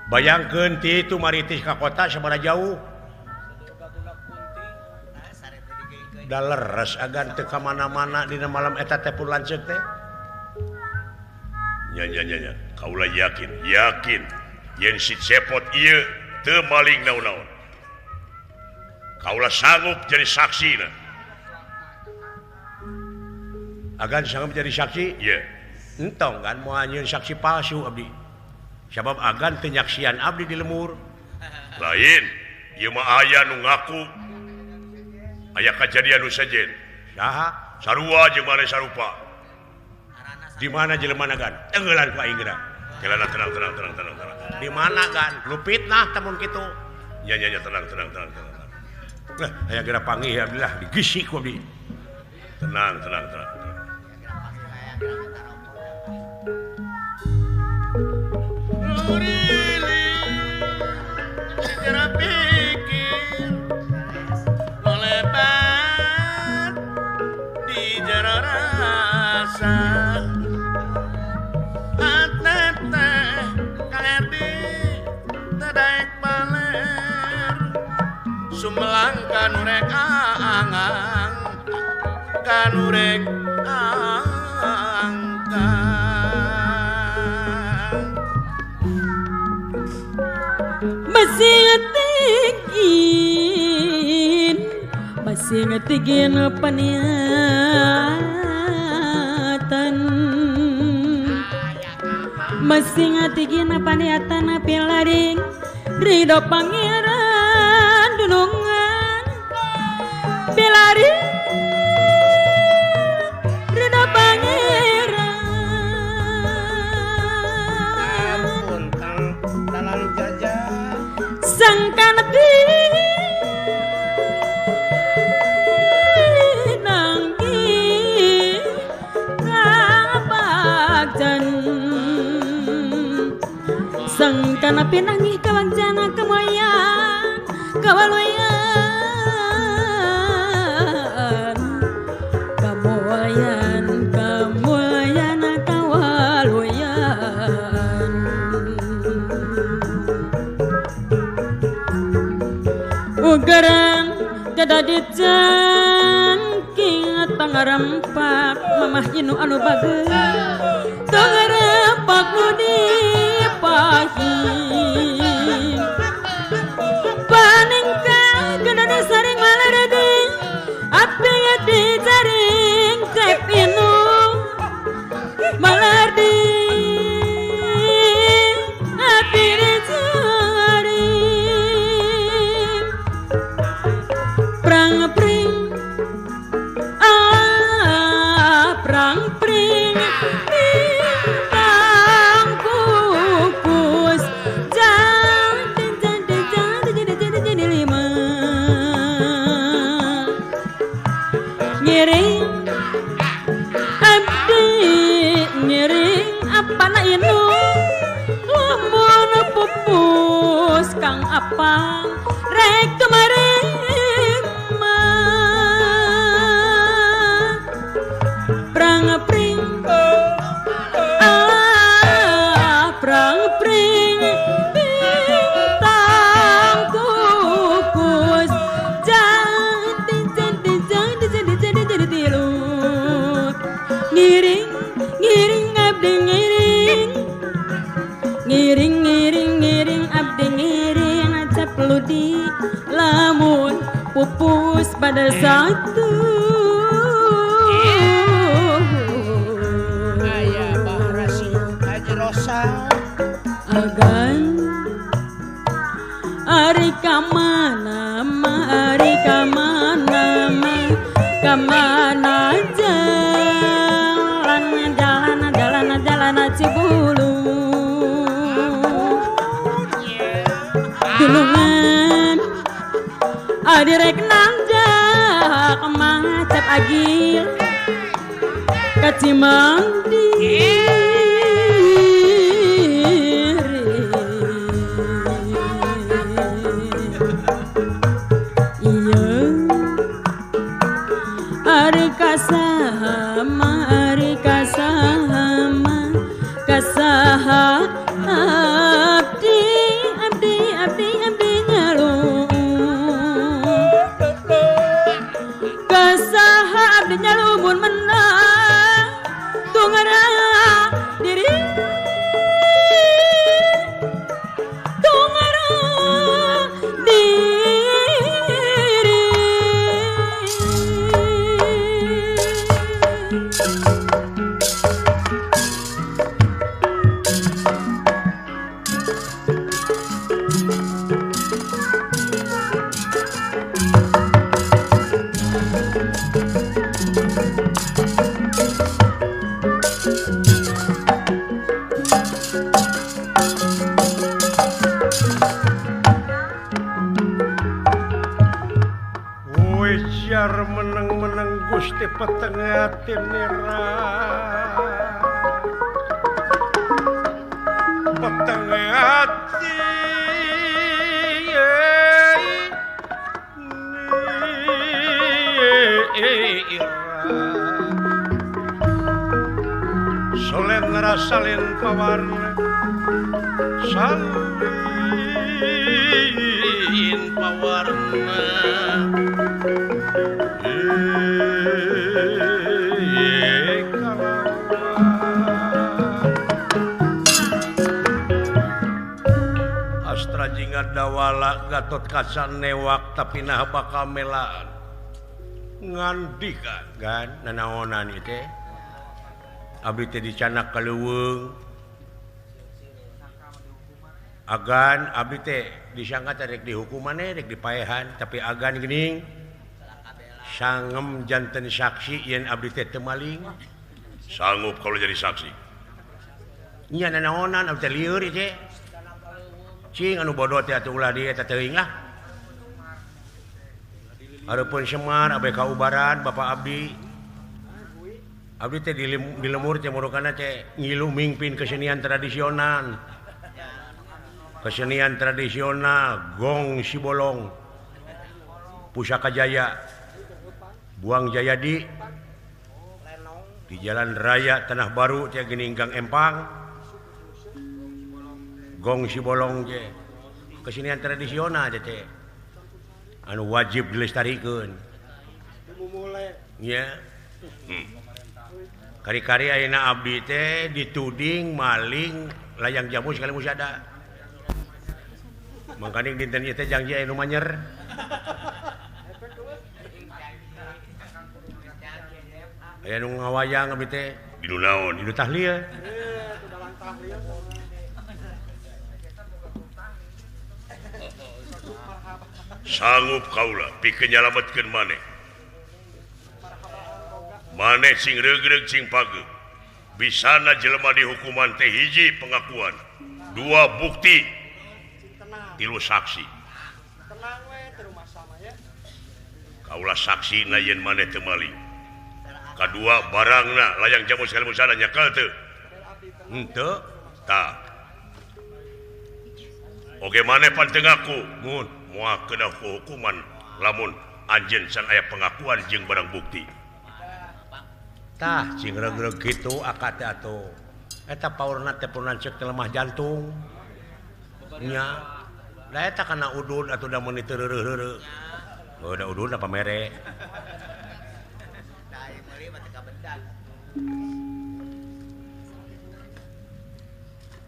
[SPEAKER 1] Bayangkeun ti itu maritis ka kota sabaraha jauh. Da leres agan teu ka mana-mana dina malam eta teh pun lanceuk teh.
[SPEAKER 3] Nya nya nya nya, kaula yakin, yakin yen si Cepot ieu teu maling naon-naon. Kaula sanggup jadi saksina.
[SPEAKER 1] Agan sanggup jadi saksi?
[SPEAKER 3] Iya.
[SPEAKER 1] Entong kan moal nyieun saksi palsu abdi. Sabab agan teu nyaksian abdi di lemur.
[SPEAKER 3] Lain, ieu mah aya nu ngaku aya kajadian nu sejen.
[SPEAKER 1] Saha?
[SPEAKER 3] Sarua jeung maneh sarupa.
[SPEAKER 1] Di mana jelema gan? Tenggelan ku aing geura.
[SPEAKER 3] Kelana tenang tenang tenang tenang tenang.
[SPEAKER 1] Di mana gan? Lu fitnah tamun kitu.
[SPEAKER 3] Nya nya nya tenang tenang tenang tenang.
[SPEAKER 1] Lah, aya geura panggih abdi lah digisik ku abdi.
[SPEAKER 3] Tenang tenang tenang.
[SPEAKER 2] Sumelang kanurek angang kanurek angkang
[SPEAKER 5] masih ngetigin paniatan masih ngetigin paniatan pilaring ridho pangeran dunungan pilaring ridho pangeran.
[SPEAKER 6] Ampun Kang dalam jajah
[SPEAKER 5] sangkan pinanggi kabagjan sangkana pinanggi kawagjana kemuliaan kawaluyan kamulian kamulian kawaluyan ugerang kada dicangking pangarempak mamah inu anu bagus pangarempak nu dipahing paningkang kada saring malaradi api dijaring cep inu malardi api dijaring prang pring ah prang pring bintang kukus jangan jadi jadi jadi jadi lima ngiring abdi ngiring apa na inu lamun pupus kang apang rek kemarin prang pring ah prang pring bintang kukus jadi jadi jadi jadi jadi jadi tilu ngiring ngiring abdi ngiring ngiring ngiring ngiring abdi ngiring acap ludi lamun pupus pada satu. Agan ari kamana ma ari kamana ma kamana jalan jalan jalan jalan Cibulu dulungan adirek nanjak macap agil kacimandi. Kasahama ari kasahama kasaha abdi abdi abdi abdi nyalu.
[SPEAKER 1] Meneng-meneng Gusti peteng ati merah peteng ati solen rasalin pawarna salin pawarna Astra jingga dawala Gatot Kaca newak tapi nah bakal melaan ngandika kan nanaonan ieu teh abdi teh dicanak ka leuweung agan abdi teh disangka teh rek dihukuman rek dipaehan tapi agan geuning sangem janten saksi yen abdi teh teu maling
[SPEAKER 3] sanggup kalau jadi saksi
[SPEAKER 1] nya nanaonan abdi teh lieur ieu teh cing anu bodoh teh atuh ulah di eta teuing lah hareupeun Semar abdi kaubaran bapak abdi abdi teh di lemur teh murukana teh ngilu mingpin kesenian tradisional gong Sibolong Pusaka Jaya Buang Jayadi di Jalan Raya Tanah Baru teh geuning Gang Empang gong Sibolong teh kesenian tradisional teh anu wajib dilestarikeun nya kari-kari ayeuna abdi teh dituding maling layang jamu sekali musada mangkaning dinten ieu teh janji aya nu manyer aya nu ngawayang abdi teh
[SPEAKER 3] di nu naon
[SPEAKER 1] di nu tahlil
[SPEAKER 3] sanggup kaula pikeun nyalametkeun maneh maneh sing regreg sing pageuh bisana jelema dihukuman teh hiji pengakuan dua bukti tilu saksi kaula saksina yen maneh teu maling kadua barangna layang jamu sekali musana nyekel teu
[SPEAKER 1] henteu
[SPEAKER 3] tah oge maneh pan teu ngaku mun moal kena hukuman lamun anjeun can aya pengakuan jeung barang bukti
[SPEAKER 1] tah cing regreg kitu akad teh atuh eta paurna teh purna ceuk teh lemah jantung nya da eta kana udud atuh da meuni teu reureuh-reureuh heuh da udud da pamere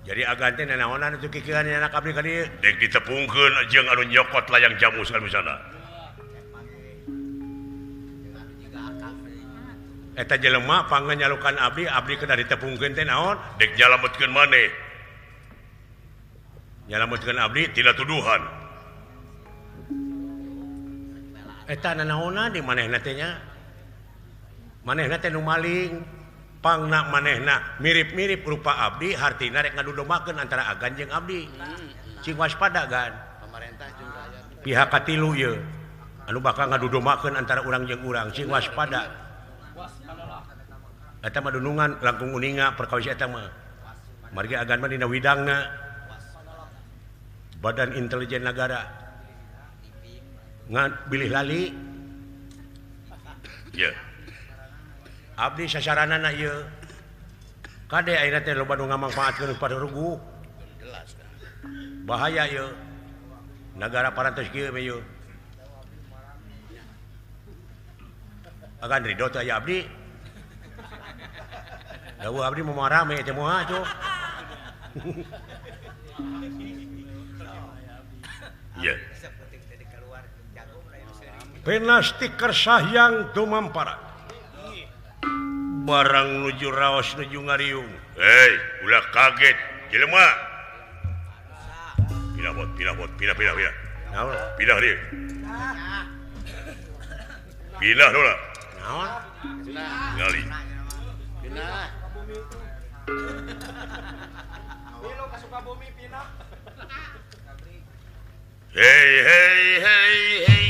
[SPEAKER 1] jadi agan teh nanaonan atuh kikieuan anak abdi ka dieu
[SPEAKER 3] dek ditepungkeun jeung anu nyokot layang jamu sakali misana
[SPEAKER 1] eta jelema panganyalukan abdi abdi kedah ditepungkeun teh naon
[SPEAKER 3] dek nyalametkeun maneh
[SPEAKER 1] nyalametkeun abdi
[SPEAKER 3] tina tuduhan
[SPEAKER 1] eta nanaonan di manehna teh nya manehna teh nu maling pangna manehna mirip-mirip rupa abdi hartina rek ngadudomakeun antara agan jeung abdi cing waspada gan
[SPEAKER 2] pemerintah jeung rakyat
[SPEAKER 1] pihak katilu ieu anu bakal ngadudomakeun antara urang jeung urang cing waspada eta mah dunungan langkung uninga perkawis eta mah margi agan mah dina widangna Badan Intelijen Negara ngan bilih lali
[SPEAKER 3] ya
[SPEAKER 1] abdi sasaranana ieu kade ayeuna teh loba nu ngamangpaatkeun pada rugu bahaya ieu nagara parantos kieu we ieu agan ridho teh aya abdi dawuh abdi moal rame teh moal atuh
[SPEAKER 3] ya
[SPEAKER 1] Pinasti kersahyang dumampara Barang nuju raos nuju ngariung.
[SPEAKER 3] Hei, ulah kaget jelema. Pindah bot, pindah bot, pindah pindah pindah.
[SPEAKER 1] Naon?
[SPEAKER 3] Pindah dia. Pindah heula.
[SPEAKER 1] Naon?
[SPEAKER 3] Ngali.
[SPEAKER 2] Pindah.
[SPEAKER 6] Milo ka Sukabumi pindah.
[SPEAKER 3] Hey hey hey hey.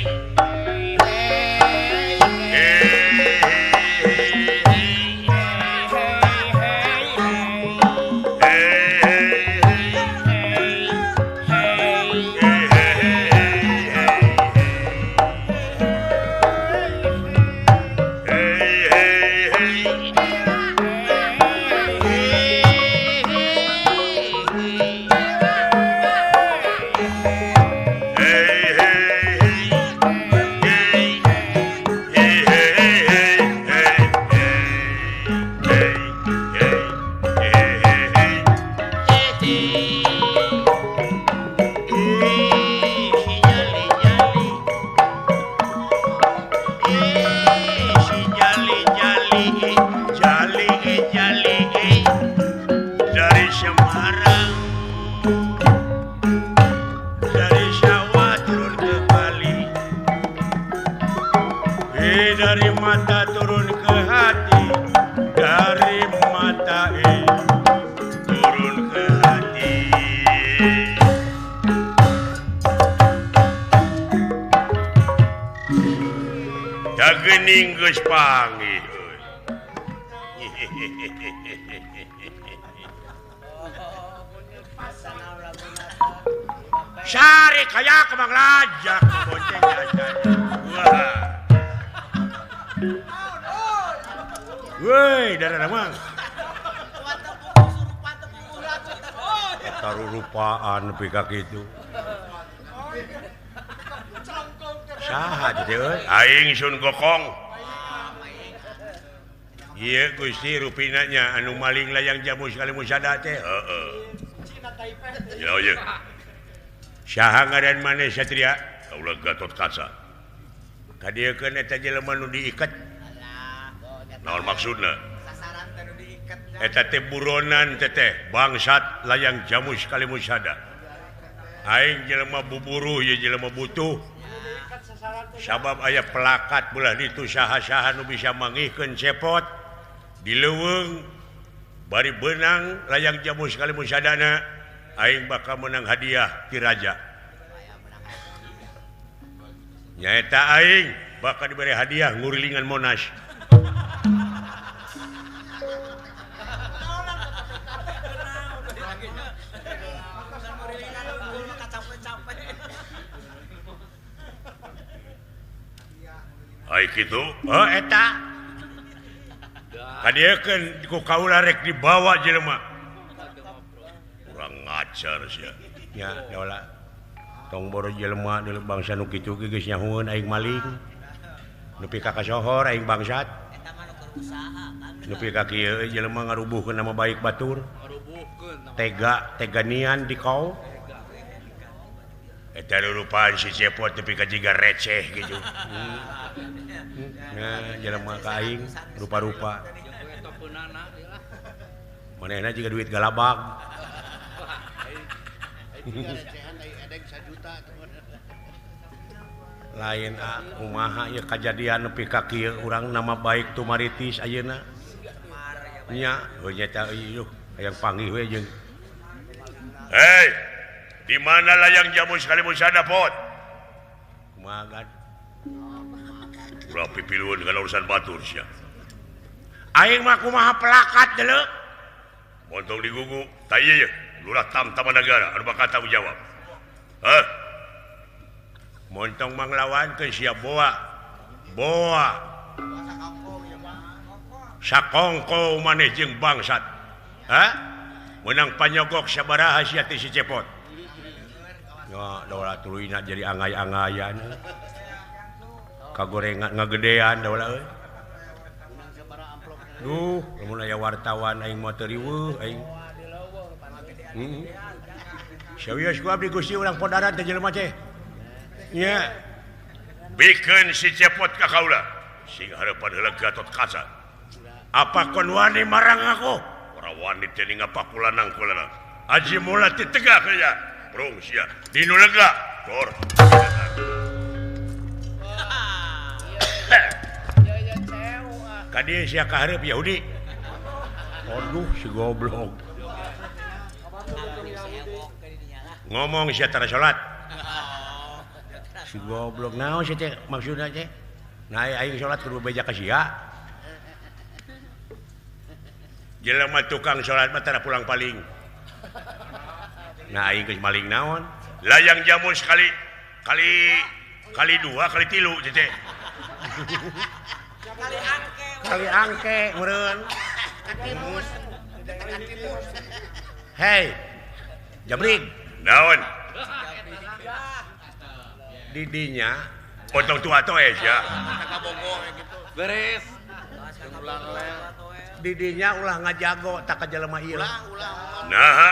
[SPEAKER 3] Hey
[SPEAKER 1] dari mata turun ke hati, dari mata turun ke hati.
[SPEAKER 3] Dagening geus panggih euy.
[SPEAKER 1] Sari kaya kemang lajak bonceng jajan. Wah. Woi, darah mang. Eta rupaan nepi ka kitu. Saha teh euy?
[SPEAKER 3] Aing Sun Gokong.
[SPEAKER 1] Ieu Gusti rupina nya anu maling layang jamu sekali musada teh.
[SPEAKER 3] Heeh. Ya ye.
[SPEAKER 1] Saha ngaran maneh Satria?
[SPEAKER 3] Kaula Gatot Kaca.
[SPEAKER 1] Kadieukeun eta jelema nu diiket.
[SPEAKER 3] Naon maksudna?
[SPEAKER 4] Sasaran teh nu diiket.
[SPEAKER 1] Eta teh buronan teteh bangsat layang jamu sekali musada. Aing jelema buburuh ye jelema butuh. Sabab aya pelakat belah ditu saha-saha nu bisa mangihkeun cepot di leuweung bari beunang layang jamu sekali musadana aing bakal menang hadiah ti raja. Nyaeta aing bakal diberi hadiah ngurilingan Monas.
[SPEAKER 3] Ai kitu?
[SPEAKER 1] Oh eta. Kadieukeun ku kaula rek dibawa jelema.
[SPEAKER 3] Urang ngajar sia.
[SPEAKER 1] Nya daola. Tong boro jelema deuleu bangsa nu kitu ge geus nyahueun aing maling. Nepi ka kasohor aing bangsat.
[SPEAKER 4] Eta mah nu keur usaha kan.
[SPEAKER 1] Nepi ka kieu jelema ngarubuhkeun nama baik batur.
[SPEAKER 7] Ngarubuhkeun.
[SPEAKER 1] Tega teganian di kau.
[SPEAKER 3] Eta rupaan si cepot nepi ka jiga receh gitu.
[SPEAKER 1] Nah, jelema ka aing rupa-rupa. Manehna jiga duit galabag. Lain kumaha ieu kajadian nepi ka kieu urang nama baik tumaritis ayeuna. Nya, heuh nya ieu hayang panggih we jeung.
[SPEAKER 3] Hei, di mana layang jamu sekali musada pot?
[SPEAKER 1] Kumaha gad?
[SPEAKER 3] Ulah pipilueun kana urusan batur sia.
[SPEAKER 1] Aing mah kumaha pelakat deuleu.
[SPEAKER 3] Montong digugu, tah ieu ye, Lurah Tamtama Nagara anu bakal tanggung jawab. Hah?
[SPEAKER 1] Montong manglawankeun sia boa. Boa. Sakongko maneh jeung bangsat. Hah? Menang panyogok sabaraha sia teh si cepot. Ya, daola tuluyna jadi angay-angayan. Kagorengan ngagedean daola euy. Duh, lamun aya wartawan aing mah teu riweuh aing. Heeh. Sawios ku abdi Gusti urang podaran teh jelema teh. Nya.
[SPEAKER 3] Bikeun si cepot ka kaula. Sing hareupan heula Gatot Kaca.
[SPEAKER 1] Apa kon wani marang aku?
[SPEAKER 3] Ora wani teh ngapa kulanang kulanang. Aji mula ti tegak ya. Prung sia. Dinu lega. Dor.
[SPEAKER 1] Ka dieu sia kahareup Yahudi. Aduh si goblok. Ngomong sia tara salat. Si goblok naon sia teh maksudna teh? Nah aing salat kudu beja ka sia.
[SPEAKER 3] Jelema tukang salat mah tara pulang paling.
[SPEAKER 1] Nah aing geus maling naon?
[SPEAKER 3] Layang jamu sekali kali kali dua kali tilu teh.
[SPEAKER 4] Kali angke.
[SPEAKER 1] Kali angke meureun. Hei. Jabrik.
[SPEAKER 3] Naon?
[SPEAKER 1] Didinya
[SPEAKER 3] potong tua toe sia.
[SPEAKER 2] Beres.
[SPEAKER 1] Didinya ulah ngajago tak ka jelema ieu.
[SPEAKER 3] Naha?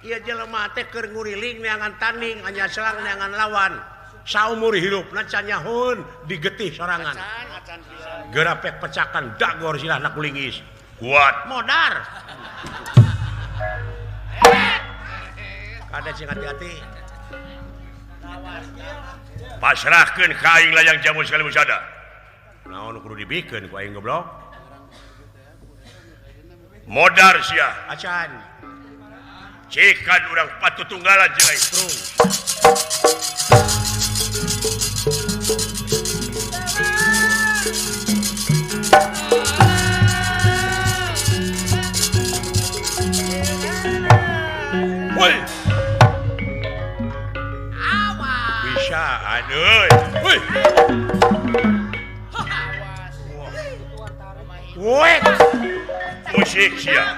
[SPEAKER 1] Ieu jelema teh keur nguriling neangan tanding, anya selang neangan lawan. Saumur hirupna can nyahoeun digetih sorangan. Gerapek pecakan dagor silahna kulingis.
[SPEAKER 3] Kuat.
[SPEAKER 1] Modar. Kada sing hati-hati.
[SPEAKER 3] Pasrahkeun ka aing layang jamu sekali musada.
[SPEAKER 1] Naon kudu dibikeun ku aing goblok?
[SPEAKER 3] Modar sia.
[SPEAKER 1] Acan.
[SPEAKER 3] Cikan urang patut tunggalan jeung aing.
[SPEAKER 1] Prung.
[SPEAKER 3] Woi. Bisaan euy. Woi.
[SPEAKER 1] Woi.
[SPEAKER 3] Musik sia.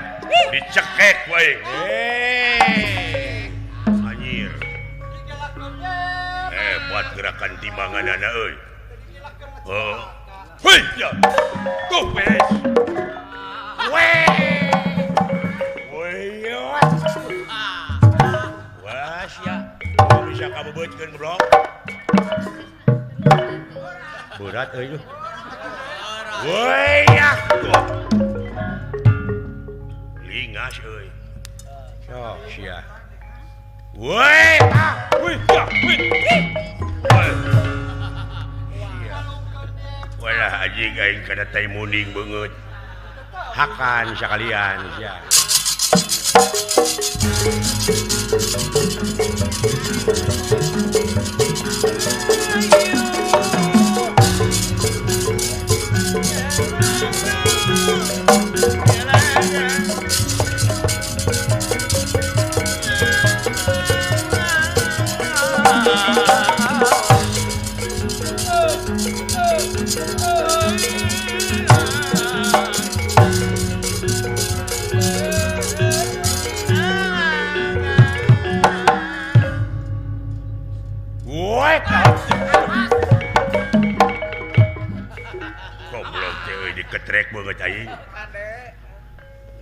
[SPEAKER 3] Dicekek wae. Anjir. Hebat gerakan timbanganana euy. Heuh. Heuy ya. Tuh beres.
[SPEAKER 1] Woi.
[SPEAKER 3] Woi. Wah sia. Bisa kabebeutkeun goblok.
[SPEAKER 1] Berat euy.
[SPEAKER 3] Woi ya. Lingas euy.
[SPEAKER 1] Sok sia.
[SPEAKER 3] Woi. Woi ya. Woi.
[SPEAKER 1] Sia.
[SPEAKER 3] Walah anjing aing kana tai muning beungeut.
[SPEAKER 1] Hakan sakalian sia.
[SPEAKER 3] Goblok teh euy diketrek beungeut aing.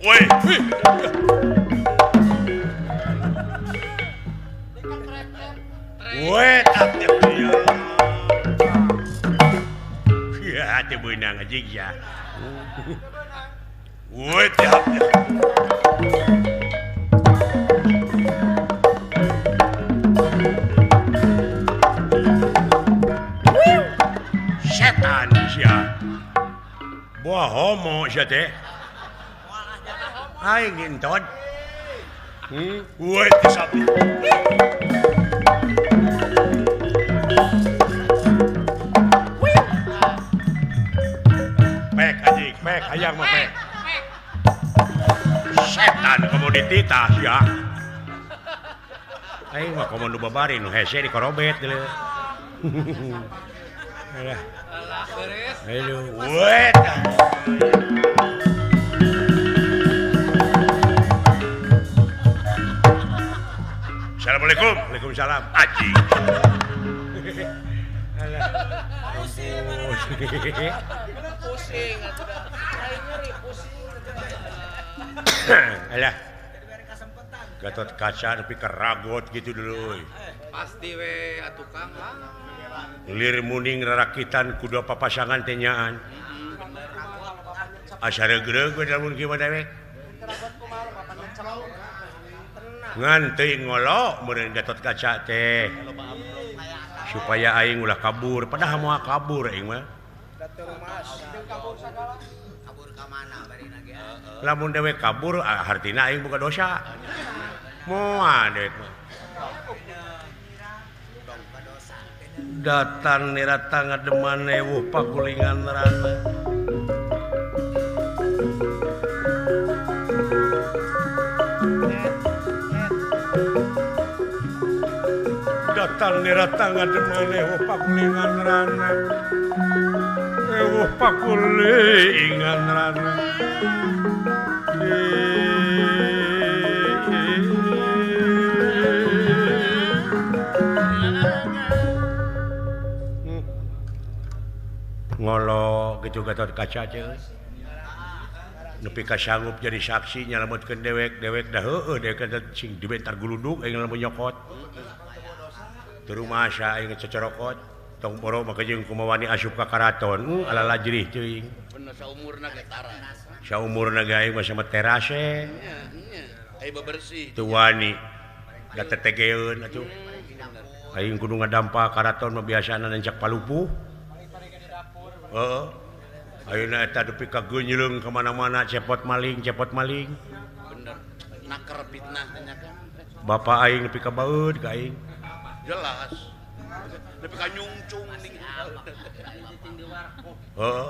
[SPEAKER 3] Woi. Woi, tah teh ieu.
[SPEAKER 1] Ya teu beunang anjing ya.
[SPEAKER 3] Woi, teh.
[SPEAKER 1] Setan sia. Buah homo sia teh. Aing nginton.
[SPEAKER 3] Woi, teh sapi.
[SPEAKER 1] Pek anjing, pek hayang mah pek. Setan komo dititah sia. Aing mah komo nu babari nu hese dikorobet deuleu. Alah. Aduh,
[SPEAKER 3] woi. Assalamualaikum.
[SPEAKER 1] Waalaikumsalam.
[SPEAKER 3] Aji.
[SPEAKER 1] Alah.
[SPEAKER 4] Pusing atuh. Lain nyeri pusing.
[SPEAKER 1] Alah. Gatot Kaca nepi ka ragot gitu dulu euy.
[SPEAKER 2] Pasti we atuh Kang lah.
[SPEAKER 1] Lir muning rarakitan kudu papasangan teh nyaan. Asa regreg we lamun kieu mah dewek. Ngan teuing ngolo meureun Gatot Kaca teh. Supaya aing ulah kabur, padahal moal kabur aing mah.
[SPEAKER 2] Kabur ka mana barina ge?
[SPEAKER 1] Lamun dewek kabur hartina aing boga dosa. Moal dewek mah. Datang nirata ngademan ewuh pakulingan rana. Datang nirata ngademan ewuh pakulingan rana. Ewuh pakulingan rana. Ngolo gitu Gatot Kaca teh nepi ka sanggup jadi saksi nyalametkeun dewek dewek dah heueuh dewek teh sing dibentar guludug aing lamun nyokot teu rumasa aing cecorokot tong boro mah jeung kumaha wani asup ka karaton ala lajrih teuing
[SPEAKER 2] bener saumurna ge tara
[SPEAKER 1] saumurna ge aing mah sama terase
[SPEAKER 2] nya nya aya bebersih
[SPEAKER 1] teu wani da tetegeun atuh aing kudu ngadampa karaton mah biasana nencak palupuh. Heeh. Ayeuna eta dupi ka geunyeung ka mana-mana cepot maling, cepot maling.
[SPEAKER 2] Bener. Naker fitnah teh nya kan.
[SPEAKER 1] Bapak aing nepi ka baeud ka aing.
[SPEAKER 2] Jelas. Nepi ka nyungcung ning.
[SPEAKER 1] Heeh.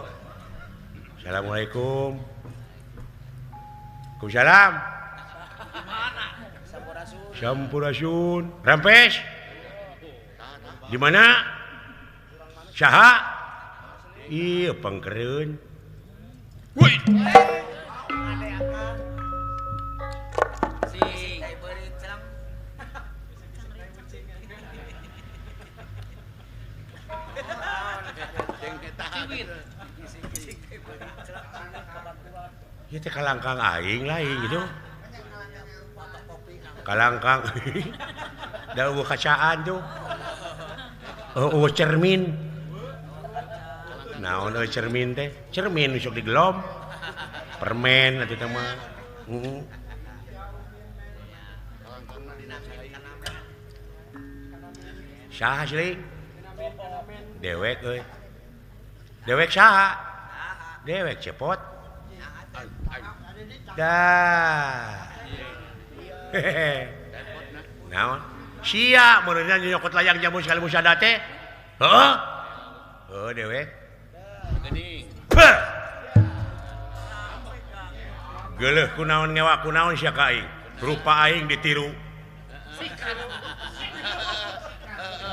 [SPEAKER 1] Assalamualaikum. Waalaikumsalam. Sampurasun. Rampes. Di mana? Saha? Iya pangkereun. Woi. Ieu teh kalangkang aing lain gitu. Kalangkang. Da eueuh kacaan tuh. Eueuh cermin. Naon euy cermin teh? Cermin sok digelom. Permen atuh teh mah. Heeh. Saha sih? Dewek euy. Dewek saha? Dewek cepot. Dah. Hehehe. Naon? Sia meureunna nyokot layang jamu sekali musada teh. Heeh. Heuh dewek. Geuleuh kunaon ngewa kunaon sia ka aing. Rupa aing ditiru.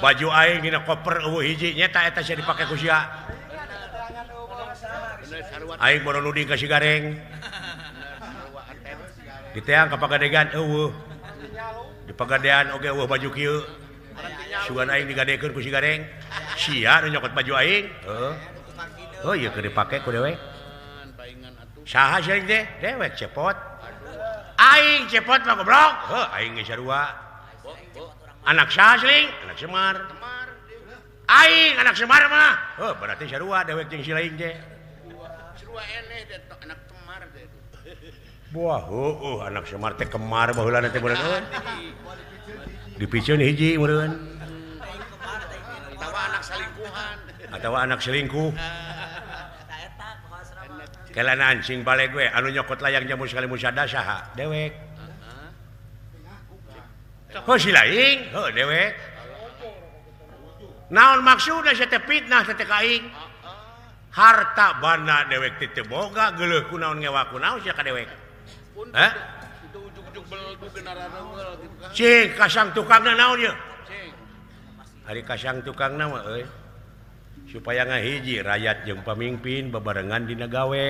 [SPEAKER 1] Baju aing dina koper eueuh hiji nya ta eta sia dipake ku sia. Aing bono nuding ka si Gareng. Diteang ka pagadegan eueuh. Di pagadean oge eueuh baju kieu. Sugan aing digadekeun ku si Gareng. Sia nu nyokot baju aing. Heuh. Oh iya keur dipake ku dewek. Saha sia teh? Dewek cepot. Aing cepot mah goblok. Heuh aing geus sarua. Anak saha sling? Anak Semar. Aing anak Semar mah. Heuh berarti sarua dewek jeung si lain teh.
[SPEAKER 2] Sarua eleh teh anak Semar teh.
[SPEAKER 1] Wah heueuh anak Semar teh kemar baheulana teh meureun. Dipiceun hiji meureun.
[SPEAKER 2] Atawa anak selingkuhan.
[SPEAKER 1] Atawa anak selingkuh. Kelana ancing balik we anu nyokot layang jamu sekali musada saha dewek. Heuh si lain, heuh dewek. Naon maksudna sia teh fitnah teh ka aing? Harta banda dewek teh teu boga geuleuh kunaon ngewa kunaon sia ka dewek. Hah? Cing kasang tukangna naon ieu? Ari kasang tukangna mah euy. Supaya ngahiji rakyat jeung pamimpin bebarengan dina gawe.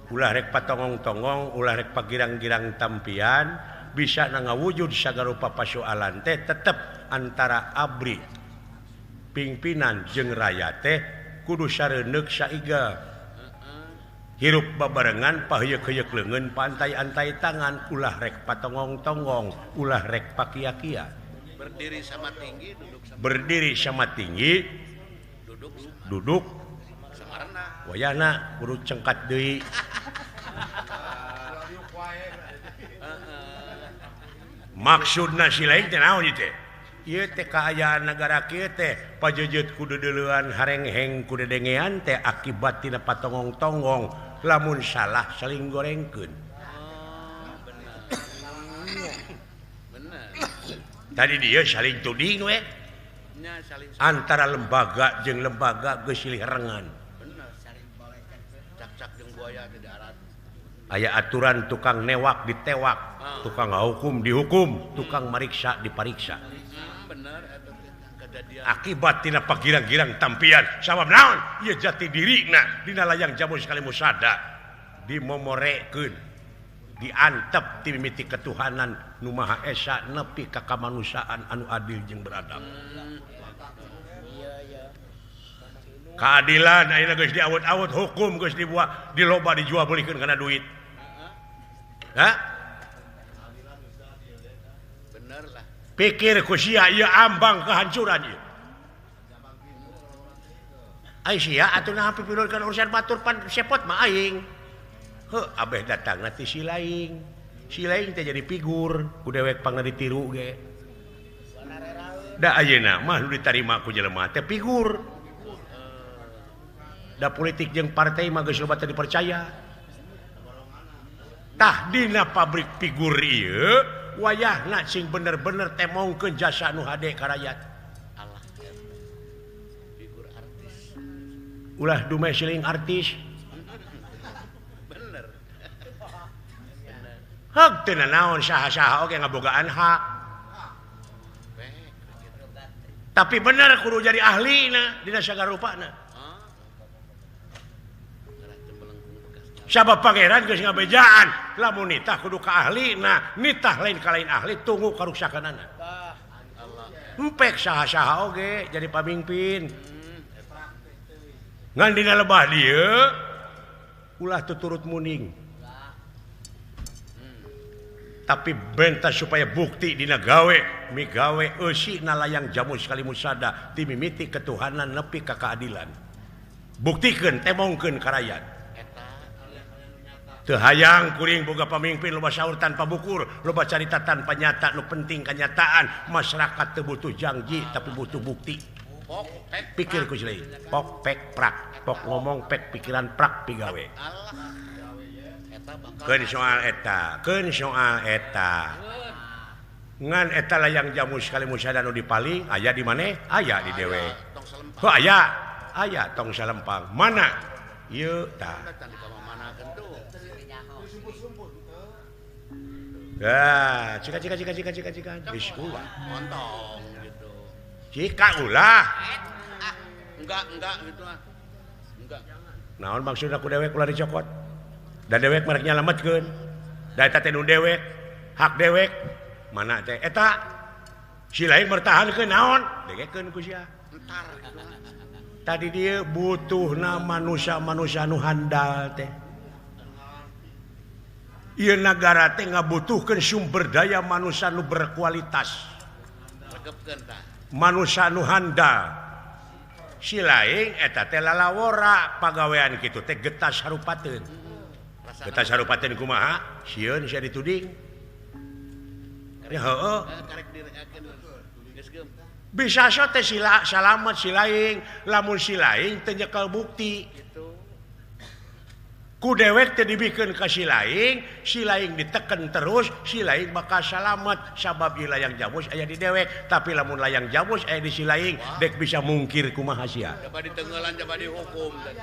[SPEAKER 1] Ulah rek patongong-tongong, ulah rek pagirang-girang tampian, bisa ngawujud sagarupa pasoalan teh tetep antara abri pimpinan jeung rakyat teh kudu sareundeuk saiga. Hirup babarengan paheuyeuk-heuyeuk leungeun pantai-antai tangan, ulah rek patongong-tongong, ulah rek pakia-kia.
[SPEAKER 2] Berdiri sama tinggi, duduk sama
[SPEAKER 1] berdiri sama tinggi, duduk
[SPEAKER 2] sama rendah.
[SPEAKER 1] Wayahna kudu cengkat deui. Maksudna si lain teh naon ieu teh? Ieu teh kaayaan nagara kieu teh pajejeut kudu deuleuan harengheng kudu dengean teh akibat tina patongong-tonggong lamun salah saling gorengkeun. Tadi dia saling tuding we. Antara lembaga jeung lembaga geus silih rengan. Aya aturan tukang newak ditewak, tukang hukum dihukum, tukang mariksa dipariksa. Akibat tina pagirang-girang tampian sabab naon? Ieu jati dirina dina layang jamus sekali musada dimomorekeun, diantep ti mimiti ketuhanan nu Maha Esa nepi ka kamanusiaan anu adil jeung beradab. Keadilan ayeuna geus diawut-awut, hukum geus dibuat, diloba dijual belikeun kana duit. Hah?
[SPEAKER 2] Bener lah.
[SPEAKER 1] Pikir ku sia ieu ambang kehancuran ieu. Ai sia atuh naha pipilurkeun urusan batur pan sepot mah aing. Heuh, abeh datangna ti si laing. Si laing teh jadi figur, ku dewek pangna ditiru ge. Da ayeuna mah nu ditarima ku jelema teh figur. Da politik jeung partai mah geus loba teu dipercaya. Tah dina pabrik figur ieu wayahna sing bener-bener temongkeun jasa nu hade ka rakyat.
[SPEAKER 2] Alah. Figur artis.
[SPEAKER 1] Ulah dumeh siling artis.
[SPEAKER 2] Bener.
[SPEAKER 1] Heg teu nanaon saha-saha oge ngabogaan hak. Tapi bener kudu jadi ahlina dina sagala rupana. Sabab pangeran geus ngabejaan lamun nitah kudu ka ahlina, nitah lain ka lain ahli tunggu karuksakanana. Empek saha-saha oge jadi pamimpin. Ngan dina lebah dieu ulah tuturut muning. Tapi benta supaya bukti dina gawe migawe eusi na layang jamus sekali musada ti mimiti ketuhanan nepi ka keadilan. Buktikeun temongkeun ka rakyat. Teu hayang kuring boga pamimpin loba saur tanpa bukur, loba carita tanpa nyata, nu penting kenyataan masyarakat teu butuh janji tapi butuh bukti. Pikir ku silih, pok pek prak, pok ngomong pek pikiran prak pigawe. Keun soal eta, keun soal eta. Ngan eta layang jamu sekali musada nu dipaling aya di maneh? Aya di dewek. Heuh aya, aya tong salempang. Mana? Ieu tah. Ya, cika cika cika cika cika cika. Geus ulah.
[SPEAKER 2] Montong gitu.
[SPEAKER 1] Cika ulah.
[SPEAKER 2] Enggak gitu ah. Enggak.
[SPEAKER 1] Naon maksudna ku dewek ulah dicokot? Da dewek merek nyalametkeun. Da eta teh nu dewek, hak dewek. Mana teh eta? Si lain bertahankeun naon? Degekeun ku sia.
[SPEAKER 2] Entar.
[SPEAKER 1] Tadi dia butuhna manusia-manusia nu handal teh. Ieu nagara teh ngabutuhkeun sumber daya manusia nu berkualitas. Manusia nu handal. Si lain eta teh lalawora pagawean kitu teh getas harupateun. Getas harupateun kumaha? Sieun sia dituding. Ya heueuh. Bisa so teh sila salamet si lain, lamun si lain teu nyekel bukti. Ku dewek teh dibikeun ka si laing diteken terus, si laing bakal salamet sabab ieu layang jamus aya di dewek, tapi lamun layang jamus aya di si laing dek bisa mungkir kumaha sia.
[SPEAKER 2] Jaba ditenggelan jaba dihukum teh.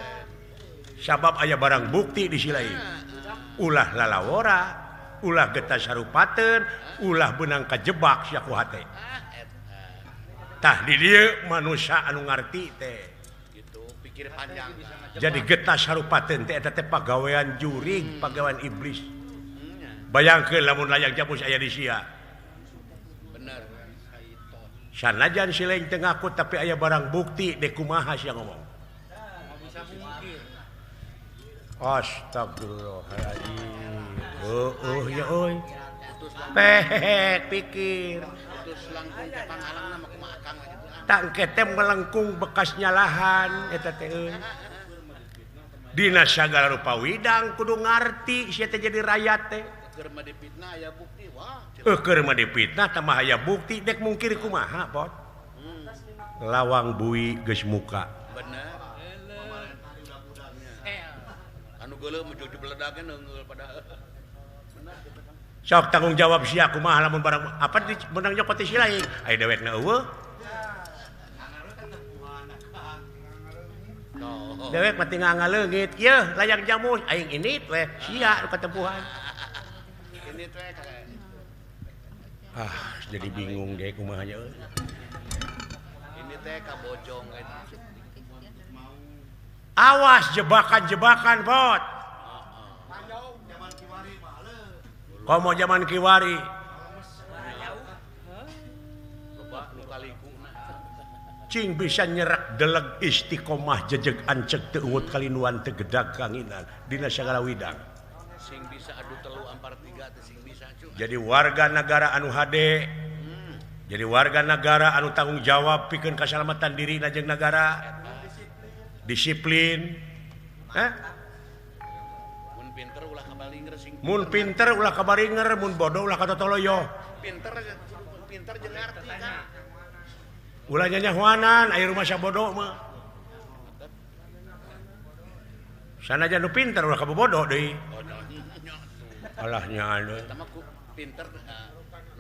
[SPEAKER 1] Sabab aya barang bukti di si laing. Ulah lalawora, ulah getas harupateun, ulah beunang kajebak sia ku hate. Tah di dieu manusia anu ngarti teh.
[SPEAKER 2] Gitu, pikir panjang.
[SPEAKER 1] Jadi getas harupateun teh eta teh pagawean jurig, pagawean iblis. Bayangkeun lamun layang jamus aya di sia.
[SPEAKER 2] Bener.
[SPEAKER 1] Sanajan si lain teu ngaku tapi aya barang bukti dek kumaha sia ngomong. Astagfirullahaladzim. Heueuh ya euy. Pek pikir. Tangke teh melengkung bekas nyalahan eta teh euy. Dina sagala rupa widang kudu ngarti sia teh jadi rakyat teh.
[SPEAKER 2] Keur mah dipitnah aya bukti wah.
[SPEAKER 1] Keur mah dipitnah tambah aya bukti dek mungkir kumaha pot. Lawang bui geus muka.
[SPEAKER 2] Bener. Anu geuleuh menuju beledagna neungeul padahal. Bener kitu kan.
[SPEAKER 1] Sok tanggung jawab sia kumaha lamun barang apa menang nyokot si lain. Aya dewekna eueuh. Dewek mah tinggal ngaleungit. Yeuh layang jamus aing ini we sia nu katempuhan.
[SPEAKER 2] Ini teh
[SPEAKER 1] ah jadi bingung deh kumaha nya euy.
[SPEAKER 2] Ini teh kabojong
[SPEAKER 1] Awas jebakan-jebakan bot. Komo zaman kiwari. Cing bisa nyerak deleg istiqomah jejeg anceg teu ungut kalinuan teu gedag kanginan dina sagala widang.
[SPEAKER 2] Sing bisa adu telu ampar tiga teh sing bisa cu.
[SPEAKER 1] Jadi warga negara anu hade. Jadi warga negara anu tanggung jawab pikeun kasalamatan diri jeung negara. Disiplin. Hah?
[SPEAKER 2] Mun pinter ulah kabalinger sing.
[SPEAKER 1] Mun pinter ulah kabalinger, mun bodoh ulah katotoloyo.
[SPEAKER 2] Pinter pinter jeung ngarti kan.
[SPEAKER 1] Ulah nyanyahuanan aya rumah sabodo mah. Sanajan nu pinter ulah kabobodo deui. Alah nya anu.
[SPEAKER 2] Eta mah pinter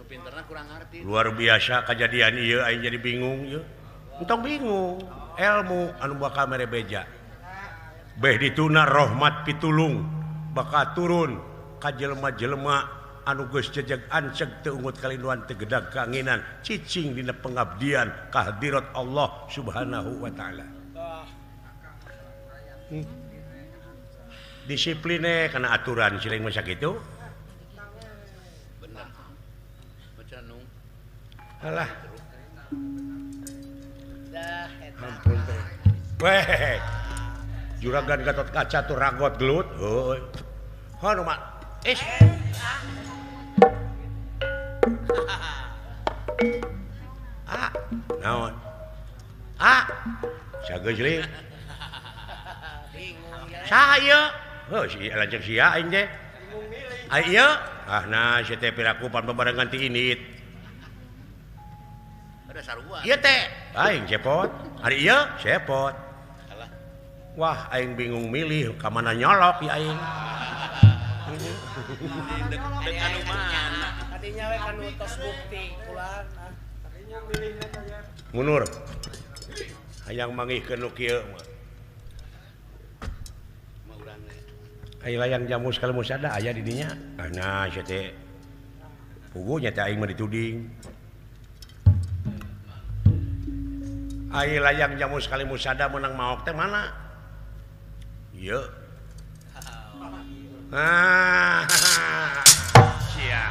[SPEAKER 2] nu pinterna kurang ngarti.
[SPEAKER 1] Luar biasa kejadian ieu aing jadi bingung ieu. Entong bingung, ilmu anu bakal mere beja. Beh dituna rahmat pitulung bakal turun ka jelema-jelema anu geus jejeg anceg teu ungut kalinduan teu gedag kanginan cicing dina pengabdian kahadirat Allah Subhanahu wa taala. Disipline kana aturan siling mah sakitu.
[SPEAKER 2] Bener. Baca nung.
[SPEAKER 1] Alah. Ampun teh. Weh. Juragan Gatot Kaca tuh ragot gelut. Heuy. Hono mak. Is. Ah, naon? Ah. Sageus li. Saha ieu? Heuh, si lanceuk sia aing teh. Ai ieu? Ah, nah sia teh piraku pan babarengan ti indit.
[SPEAKER 2] Ada sarua.
[SPEAKER 1] Ieu teh aing cepot. Ari ieu cepot. Wah, aing bingung milih ka mana nyolok ya aing.
[SPEAKER 2] Dek anu mana?
[SPEAKER 4] Tadinya we kanu tos bukti ulah.
[SPEAKER 6] Tadinya milihna teh.
[SPEAKER 1] Munur. Hayang mangihkeun nu kieu mah.
[SPEAKER 2] Mah urang we.
[SPEAKER 1] Ai layang jamu sekali musada aya di dinya. Ah nah sia teh. Puguh nya teh aing mah dituding. Ai layang jamu sekali musada menang maok teh mana? Ieu. Ah. Sia.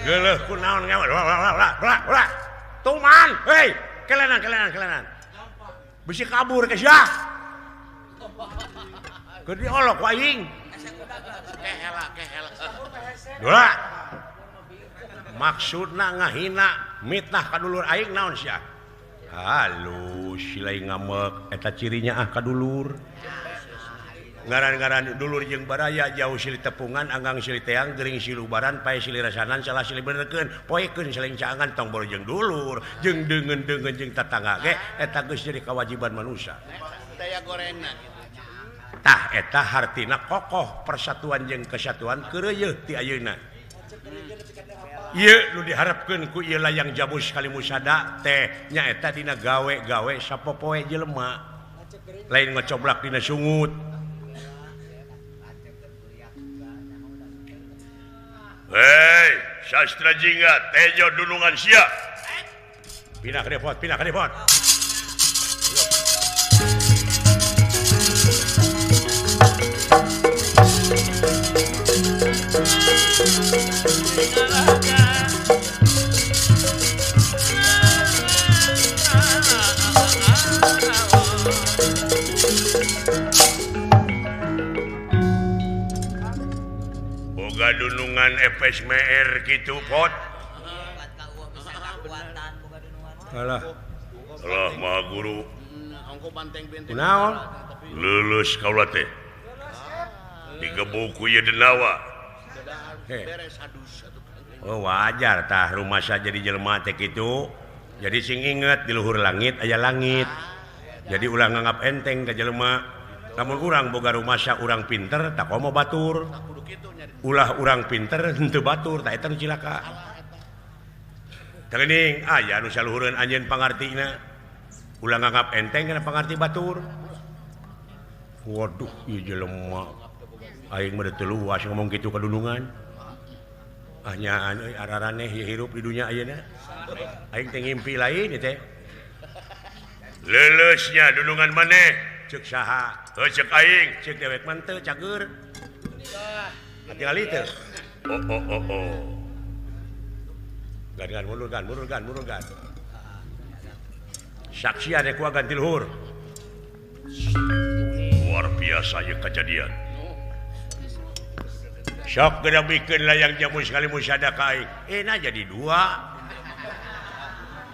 [SPEAKER 1] Geuleuh kunaon ngewe. Ulah, ulah, ulah. Tuman, hei, kelenan, kelenan, kelenan. Bisi kabur ke sia. Keur diolok ku aing.
[SPEAKER 2] Kehela, kehela.
[SPEAKER 1] Dula. Maksudna ngahina mitnah ka dulur aing naon sia? Halus si lain ngamek eta cirinya ah ka dulur. Ngaran-ngaran dulur jeung baraya jauh silih tepungan anggang silih teang gering silih ubaran pae silih rasanan salah silih benerkeun poekeun saling caangan tong boro jeung dulur jeung deungeun-deungeun jeung tatangga ge eta geus jadi kewajiban manusia.
[SPEAKER 2] Daya gorengna kitu.
[SPEAKER 1] Tah eta hartina kokoh persatuan jeung kesatuan keureuyeut ti ayeuna. Ieu nu diharapkeun ku ieu layang jamus kalimusada teh nyaeta dina gawe-gawe sapopoe jelema. Lain ngocoblak dina sungut.
[SPEAKER 3] Hei, sastra jingga tejo dunungan sia.
[SPEAKER 1] Pindah ke depot, pindah ke depot.
[SPEAKER 3] Boga dunungan FSMR gitu pot.
[SPEAKER 1] Alah.
[SPEAKER 3] Alah maha guru.
[SPEAKER 2] Ongko banteng benteng.
[SPEAKER 1] Kunaon?
[SPEAKER 3] Lulus kaula teh. Digebuk ku ieu denawa.
[SPEAKER 1] Oh wajar tah rumasa jadi jelema teh kitu. Jadi sing inget di luhur langit aya langit. Jadi ulah nganggap enteng ka jelema. Lamun urang boga rumasa urang pinter tak komo batur. Ulah urang pinter henteu batur tah eta nu cilaka. Teuning aya nu saluhureun anjeun pangartina. Ulah nganggap enteng kana pangarti batur. Waduh ieu jelema. Aing mah teu luas ngomong kitu ka dunungan. Ah nyaan euy araraneh ieu hirup di dunya ayeuna. Aing teh ngimpi lain ieu teh.
[SPEAKER 3] Leuleusnya dunungan maneh.
[SPEAKER 1] Cek saha?
[SPEAKER 3] Heuh cek aing,
[SPEAKER 1] cek dewek mah teu cager. Katingali teu.
[SPEAKER 3] Oh oh oh oh.
[SPEAKER 1] Gan mundur gan mundur gan mundur gan. Saksian ku ganti luhur.
[SPEAKER 3] Luar biasa ieu kejadian.
[SPEAKER 1] Sok geura bikeun layang jamu sekali musada ka aing. Nah jadi dua.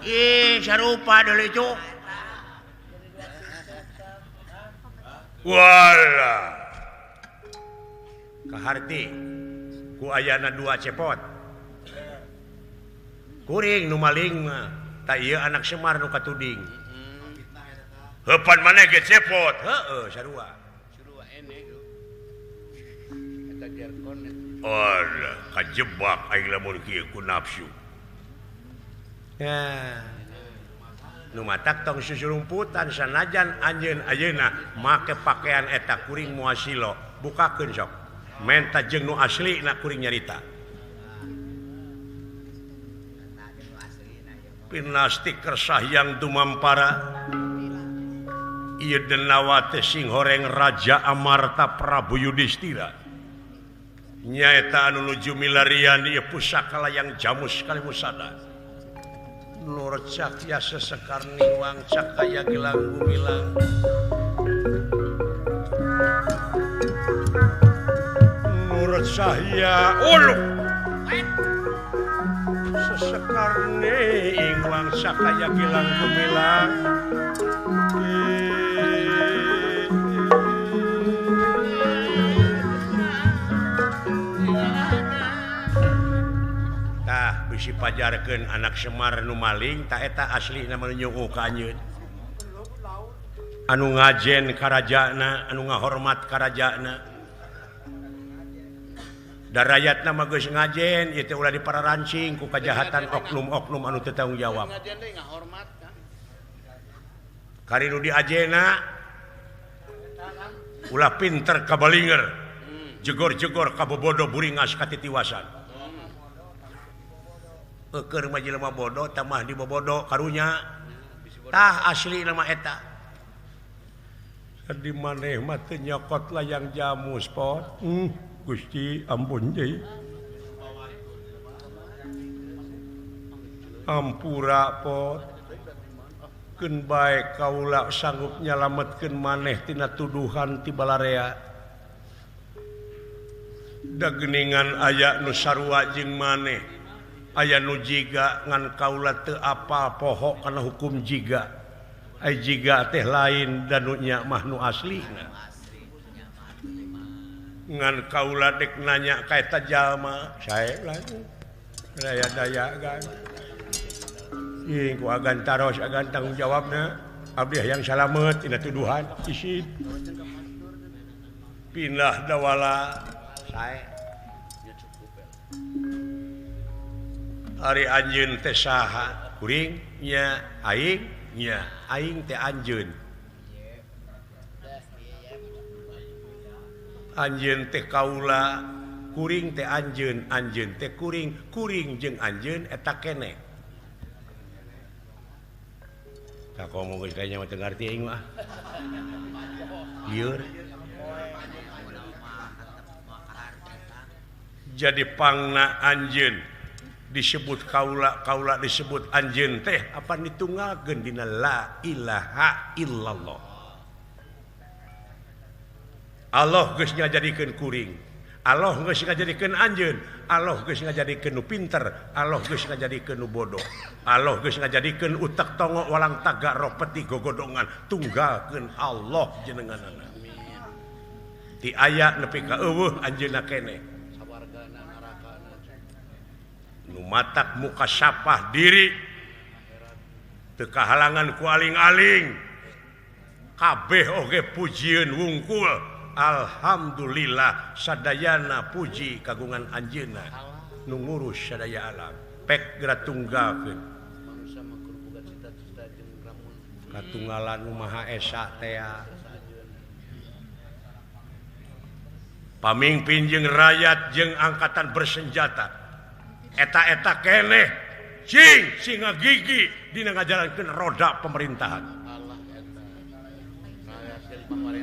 [SPEAKER 1] Ih sarupa deui itu.
[SPEAKER 3] Walah.
[SPEAKER 1] Kaharti ku ayana dua cepot. Kuring nu maling mah, tah ieu anak Semar nu katuding.
[SPEAKER 3] Heupan maneh ge cepot.
[SPEAKER 1] Heueuh sarua.
[SPEAKER 2] Sarua ene. Eta jargon.
[SPEAKER 3] Alah, kajebak aing lamun kieu ku nafsu.
[SPEAKER 1] Ya. Nu matak tong susurumputan sanajan anjeun ayeuna make pakaian eta kuring moal silo, bukakeun sok. Menta jeung nu aslina kuring nyarita. Pinasti kersahyang dumampara. Ieu denawa teh sing horeng Raja Amarta Prabu Yudhistira. Nyaeta anu nuju milarian ieu pusaka layang jamus kalimusada. Nur cakya sesekar niwang cakaya gilang gumilang. Nur cahya ulu sesekar niwang cakaya gilang gumilang. Bisi pajarkeun anak Semar nu maling ta eta aslina mah nyuguh ka anjeun. Anu ngajen karajana, anu ngahormat karajana. Da rayatna mah geus ngajen ieu teh ulah dipararancing ku kajahatan oknum-oknum anu teu tanggung jawab. Kari nu diajena ulah pinter kabalinger, jegor-jegor kabobodo buringas katitiwasan. Eukeur mah jelema bodoh tamah dibobodo karunya. Tah asli nama eta. Di maneh mah teu nyokot layang jamus pot. Gusti ampun deui. Ampura pot. Keun bae kaula sanggup nyalametkeun maneh tina tuduhan ti balarea. Da geuningan aya nu sarua jeung maneh. Aya nu jiga ngan kaula teu apal poho kana hukum jiga. Ai jiga teh lain dan nu nya mah nu aslina. Ngan kaula dek nanya ka eta jalma, sae lain. Daya-daya kan. Ih ku agan taros agan tanggung jawabna. Abdi hayang salamet tina tuduhan isin. Pindah dawala sae. Ari anjeun teh saha? Kuring nya aing nya aing teh anjeun. Anjeun teh kaula, kuring teh anjeun, anjeun teh kuring, kuring jeung anjeun eta keneh. Tah komo geus kayanya mah teu ngarti aing mah. Lieur. Jadi pangna anjeun disebut kaula, kaula disebut anjeun teh apa ditunggalkeun dina la ilaha illallah. Allah geus ngajadikeun kuring, Allah geus ngajadikeun anjeun, Allah geus ngajadikeun nu pinter, Allah geus ngajadikeun nu bodoh, Allah geus ngajadikeun utek tongo walang tagak roh peti gogodongan, tunggalkeun Allah jenenganana. Ti aya nepi ka eueuh anjeunna keneh. Nu matak muka sapah diri teu kahalangan ku aling-aling. Kabeh oge pujieun wungkul. Alhamdulillah sadayana puji kagungan anjeunna nu ngurus sadaya alam. Pek geura tunggalkeun. Katunggalan nu Maha Esa teh. Pamingpin jeung rakyat jeung angkatan bersenjata. Eta-eta keneh cing singa gigi dina ngajalankeun roda pemerintahan.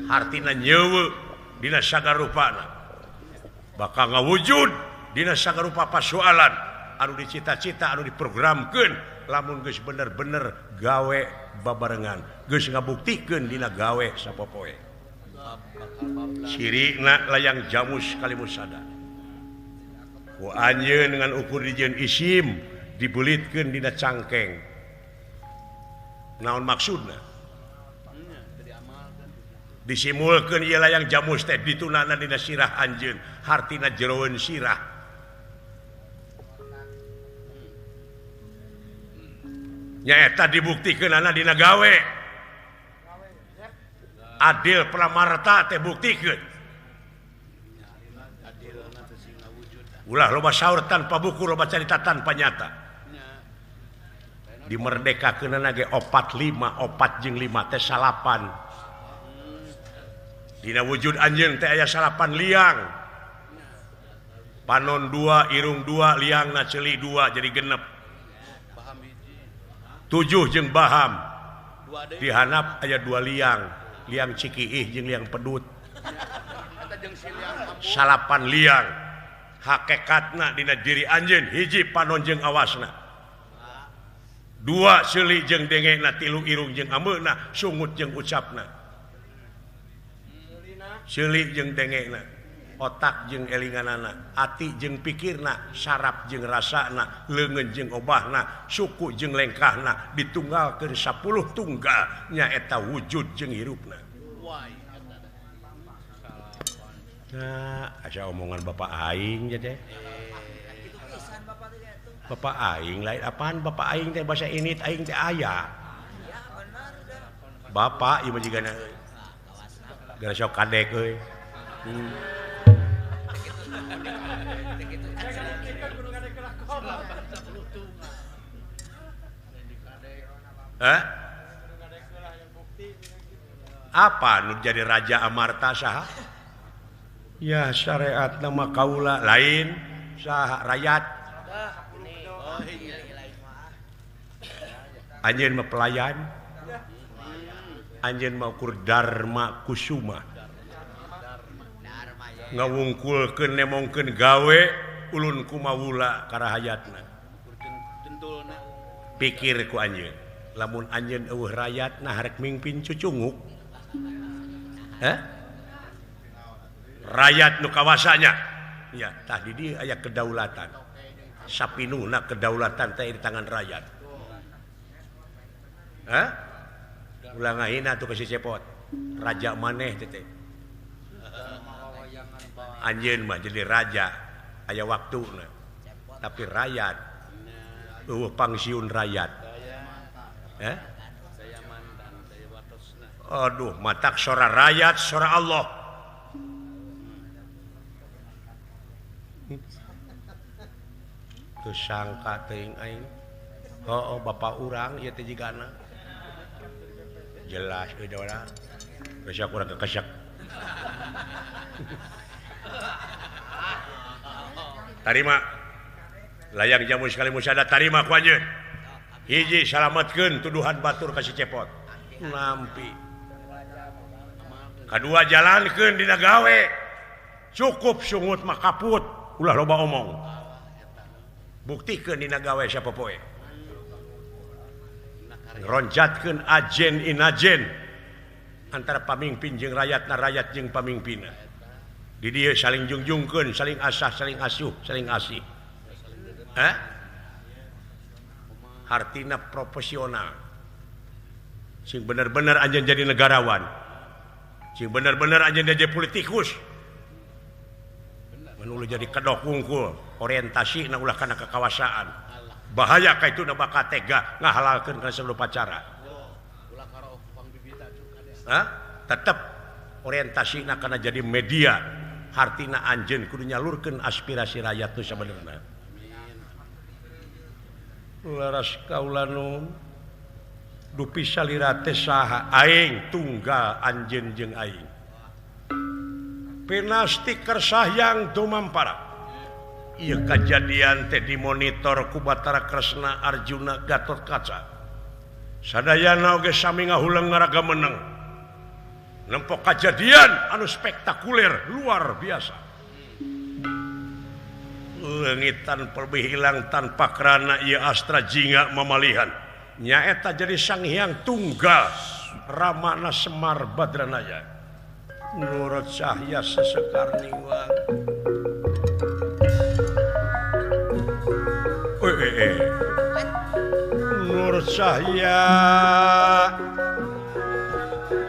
[SPEAKER 1] Hartina nyewe dina sagarupana. Bakal ngawujud dina sagarupa pasualan anu dicita-cita anu diprogramkeun lamun geus bener-bener gawe babarengan, geus ngabuktikeun dina gawe sapopoe. Cirina layang jamus kalimusada. Ku anjeun dengan ukur dijieun isim dibelitkeun dina cangkeng. Naon maksudna? Disimulkeun ieu layang jamus teh ditunana dina sirah anjeun, hartina jeroeun sirah. Nyaeta dibuktikeunana dina gawe. Adil pramarta teh buktikeun. Ulah loba saur tanpa buku, loba carita tanpa nyata. Dimerdekakeunana ge 4 5, 4 jeung 5 teh 9. Dina wujud anjeun teh aya 9 liang. Panon 2, irung 2, liangna ceuli 2 jadi genep. 7 jeung baham. Dihanap aya 2 liang, liang cikiih jeung liang pedut. 9 liang. Hakekatna dina diri anjeun hiji panon jeung awasna. 2 seuli jeung dengena, 3 irung jeung ameuna, sungut jeung ucapna. Seuli jeung dengena, otak jeung elinganana, ati jeung pikirna, saraf jeung rasana, leungeun jeung obahna, suku jeung lengkahna, ditunggalkeun 10 tunggal nyaeta wujud jeung hirupna. Nah, asa omongan bapak aing jadi. Bapak aing lain apaan bapak aing teh bahasa init aing teh aya. Bapak ieu mah jigana gara sok kadek euy. Hah? Apa nu jadi raja Amarta saha? Ya syariat nama kaula lain saha rakyat. Anjeun mah pelayan. Anjeun mah ukur Dharma Kusuma. Ngawungkulkeun nemongkeun gawe ulun kumawula karahayatna. Pikir ku anjeun, lamun anjeun eueuh rakyatna harek mingpin cucunguk. Hah? Rakyat nu kawasanya. Ya, tah di dieu aya kedaulatan. Sapinuhna kedaulatan teh di tangan rakyat. Hah? Ulah ngahina tuh ke si Cepot. Raja maneh teh. Anjeun mah jadi raja aya waktuna. Tapi rakyat eueuh pangsiun rakyat. Hah? Aduh, matak sora rakyat, sora Allah. Teu sangka teuing aing. Heuh, bapak urang ieu teh jigana. Jelas euy da. Geus urang kekesek. Tarima. Layang jamu sekali musada tarima ku anjeun. Hiji salametkeun tuduhan batur ka si Cepot. Nampi. Kadua jalankeun dina gawe. Cukup sungut mah kaput, ulah loba omong. Buktikeun dina gawe sapopoe. Ronjatkeun ajen inajen antara pamingpin jeung rakyatna, rakyat jeung pamingpinna. Di dieu saling jungjungkeun, saling asah, saling asuh, saling asih. Hah? Hartina profesional. Sing bener-bener anjeun jadi negarawan. Sing bener-bener anjeun jadi politikus. Ngan ulah jadi kedok wungkul orientasina ulah kana kakawasaan. Bahaya ka itu na bakal tega ngahalalkeun kana sebelum upacara. Hah? Tetep orientasina kana jadi media. Hartina anjeun kudu nyalurkeun aspirasi rakyat nu sabenerna. Laras kaula nu dupi salira teh saha aing tunggal anjeun jeung aing. Pinasti kersahyang dumampara. Ieu kajadian teh dimonitor ku Batara Kresna Arjuna Gatotkaca. Sadayana oge sami ngahuleng ngaraga meneng. Nempok kajadian anu spektakuler luar biasa. Leungitan pelbih hilang tanpa kerana ieu astra jingga mamalihan. Nyaeta jadi Sang Hyang Tunggal Ramana Semar Badranaya. Nurut cahya sesekar niwang. Nurut cahya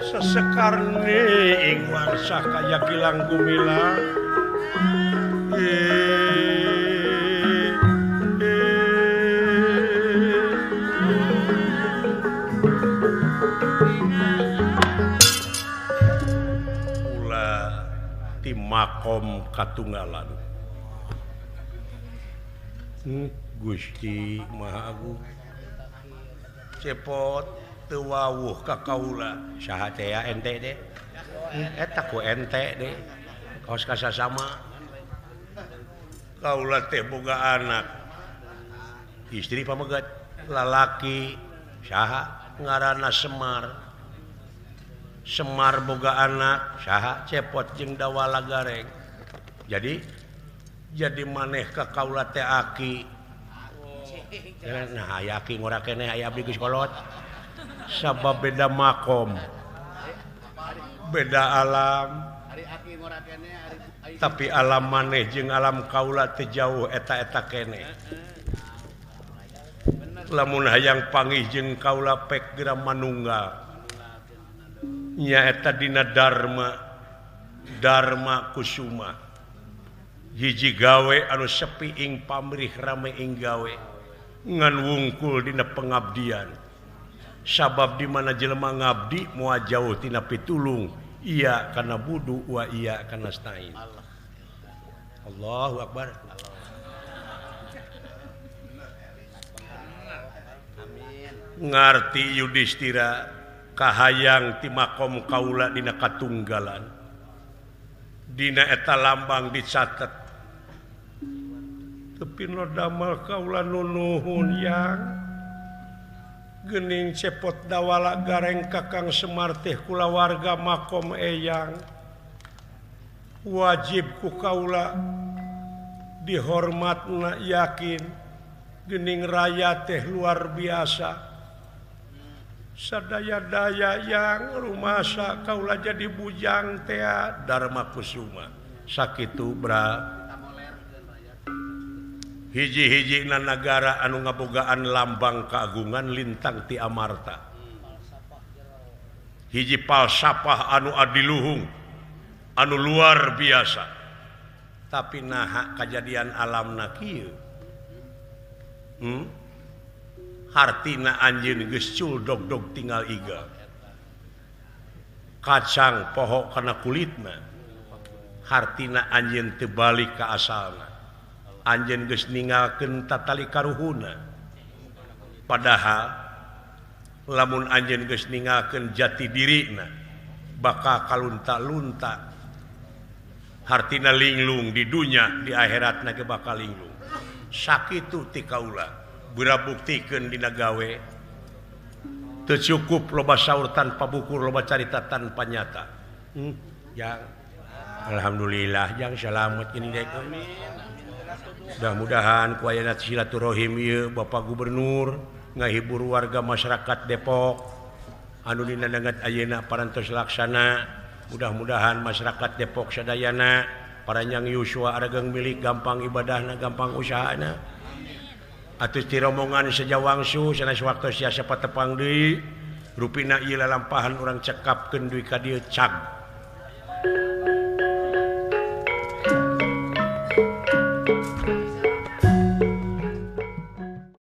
[SPEAKER 1] sesekar niwang sakaya kilang gumilang. Ti makom katunggalan. Gusti Maha Agung cepot teu wawuh ka kaula saha teh ya ente deh eta ku ente deh kaos kasasama kaula teh boga anak istri pamegat lalaki saha ngaranna Semar. Semar boga anak saha cepot jeung Dawala Gareng. Jadi maneh ka kaula teh aki. Nah aya aki ngora keneh aya abdi geus kolot. Sabab beda makom. Beda alam. Tapi alam maneh jeung alam kaula teh jauh eta-eta keneh. Lamun hayang panggih jeung kaula pek geura manunggal. Nyaeta dina Dharma Dharma Kusuma hiji gawe anu sepi ing pamrih rame ing gawe ngan wungkul dina pengabdian sabab di mana jelema ngabdi moal jauh tina pitulung iya kana budu wa iya kana stain. Allahu akbar. Ngarti Yudhistira kahayang ti makom kaula dina katunggalan dina eta lambang dicatet tepi no damel kaula nunuhun yang gening cepot Dawala Gareng Kakang Semar teh kulawarga makom eyang wajib ku kaula dihormatna yakin gening raya teh luar biasa sadaya-daya yang rumasa kaula jadi bujang tea Dharma Kusuma sakitu bra hiji-hiji na nagara anu ngabogaan lambang keagungan lintang ti Amarta hiji palsapah anu adiluhung anu luar biasa tapi naha kajadian alamna kieu hartina anjeun geus cul dog-dog tinggal iga kacang pohok kana kulitna hartina anjeun teu balik ka asalna anjeun geus ninggalkeun tatali karuhuna padahal lamun anjeun geus ninggalkeun jati dirina bakal kalunta-lunta hartina linglung di dunya di akhiratna ge bakal linglung sakitu ti kaula geura buktikeun dina gawe teu cukup loba saur tanpa bukur loba carita tanpa nyata. Yang alhamdulillah yang selamat ini dek. Mudah-mudahan ku ayana silaturahim ieu Bapak Gubernur ngahibur warga masyarakat Depok anu dina dangat ayeuna parantos laksana. Mudah-mudahan masyarakat Depok sadayana paranjang yuswa aregeung milik gampang ibadahna gampang usahana. Atuh ti rombongan sejawangsu sanes waktu siasa patepang deui rupina ieu lalampahan urang cekapkeun dugi ka dieu cag.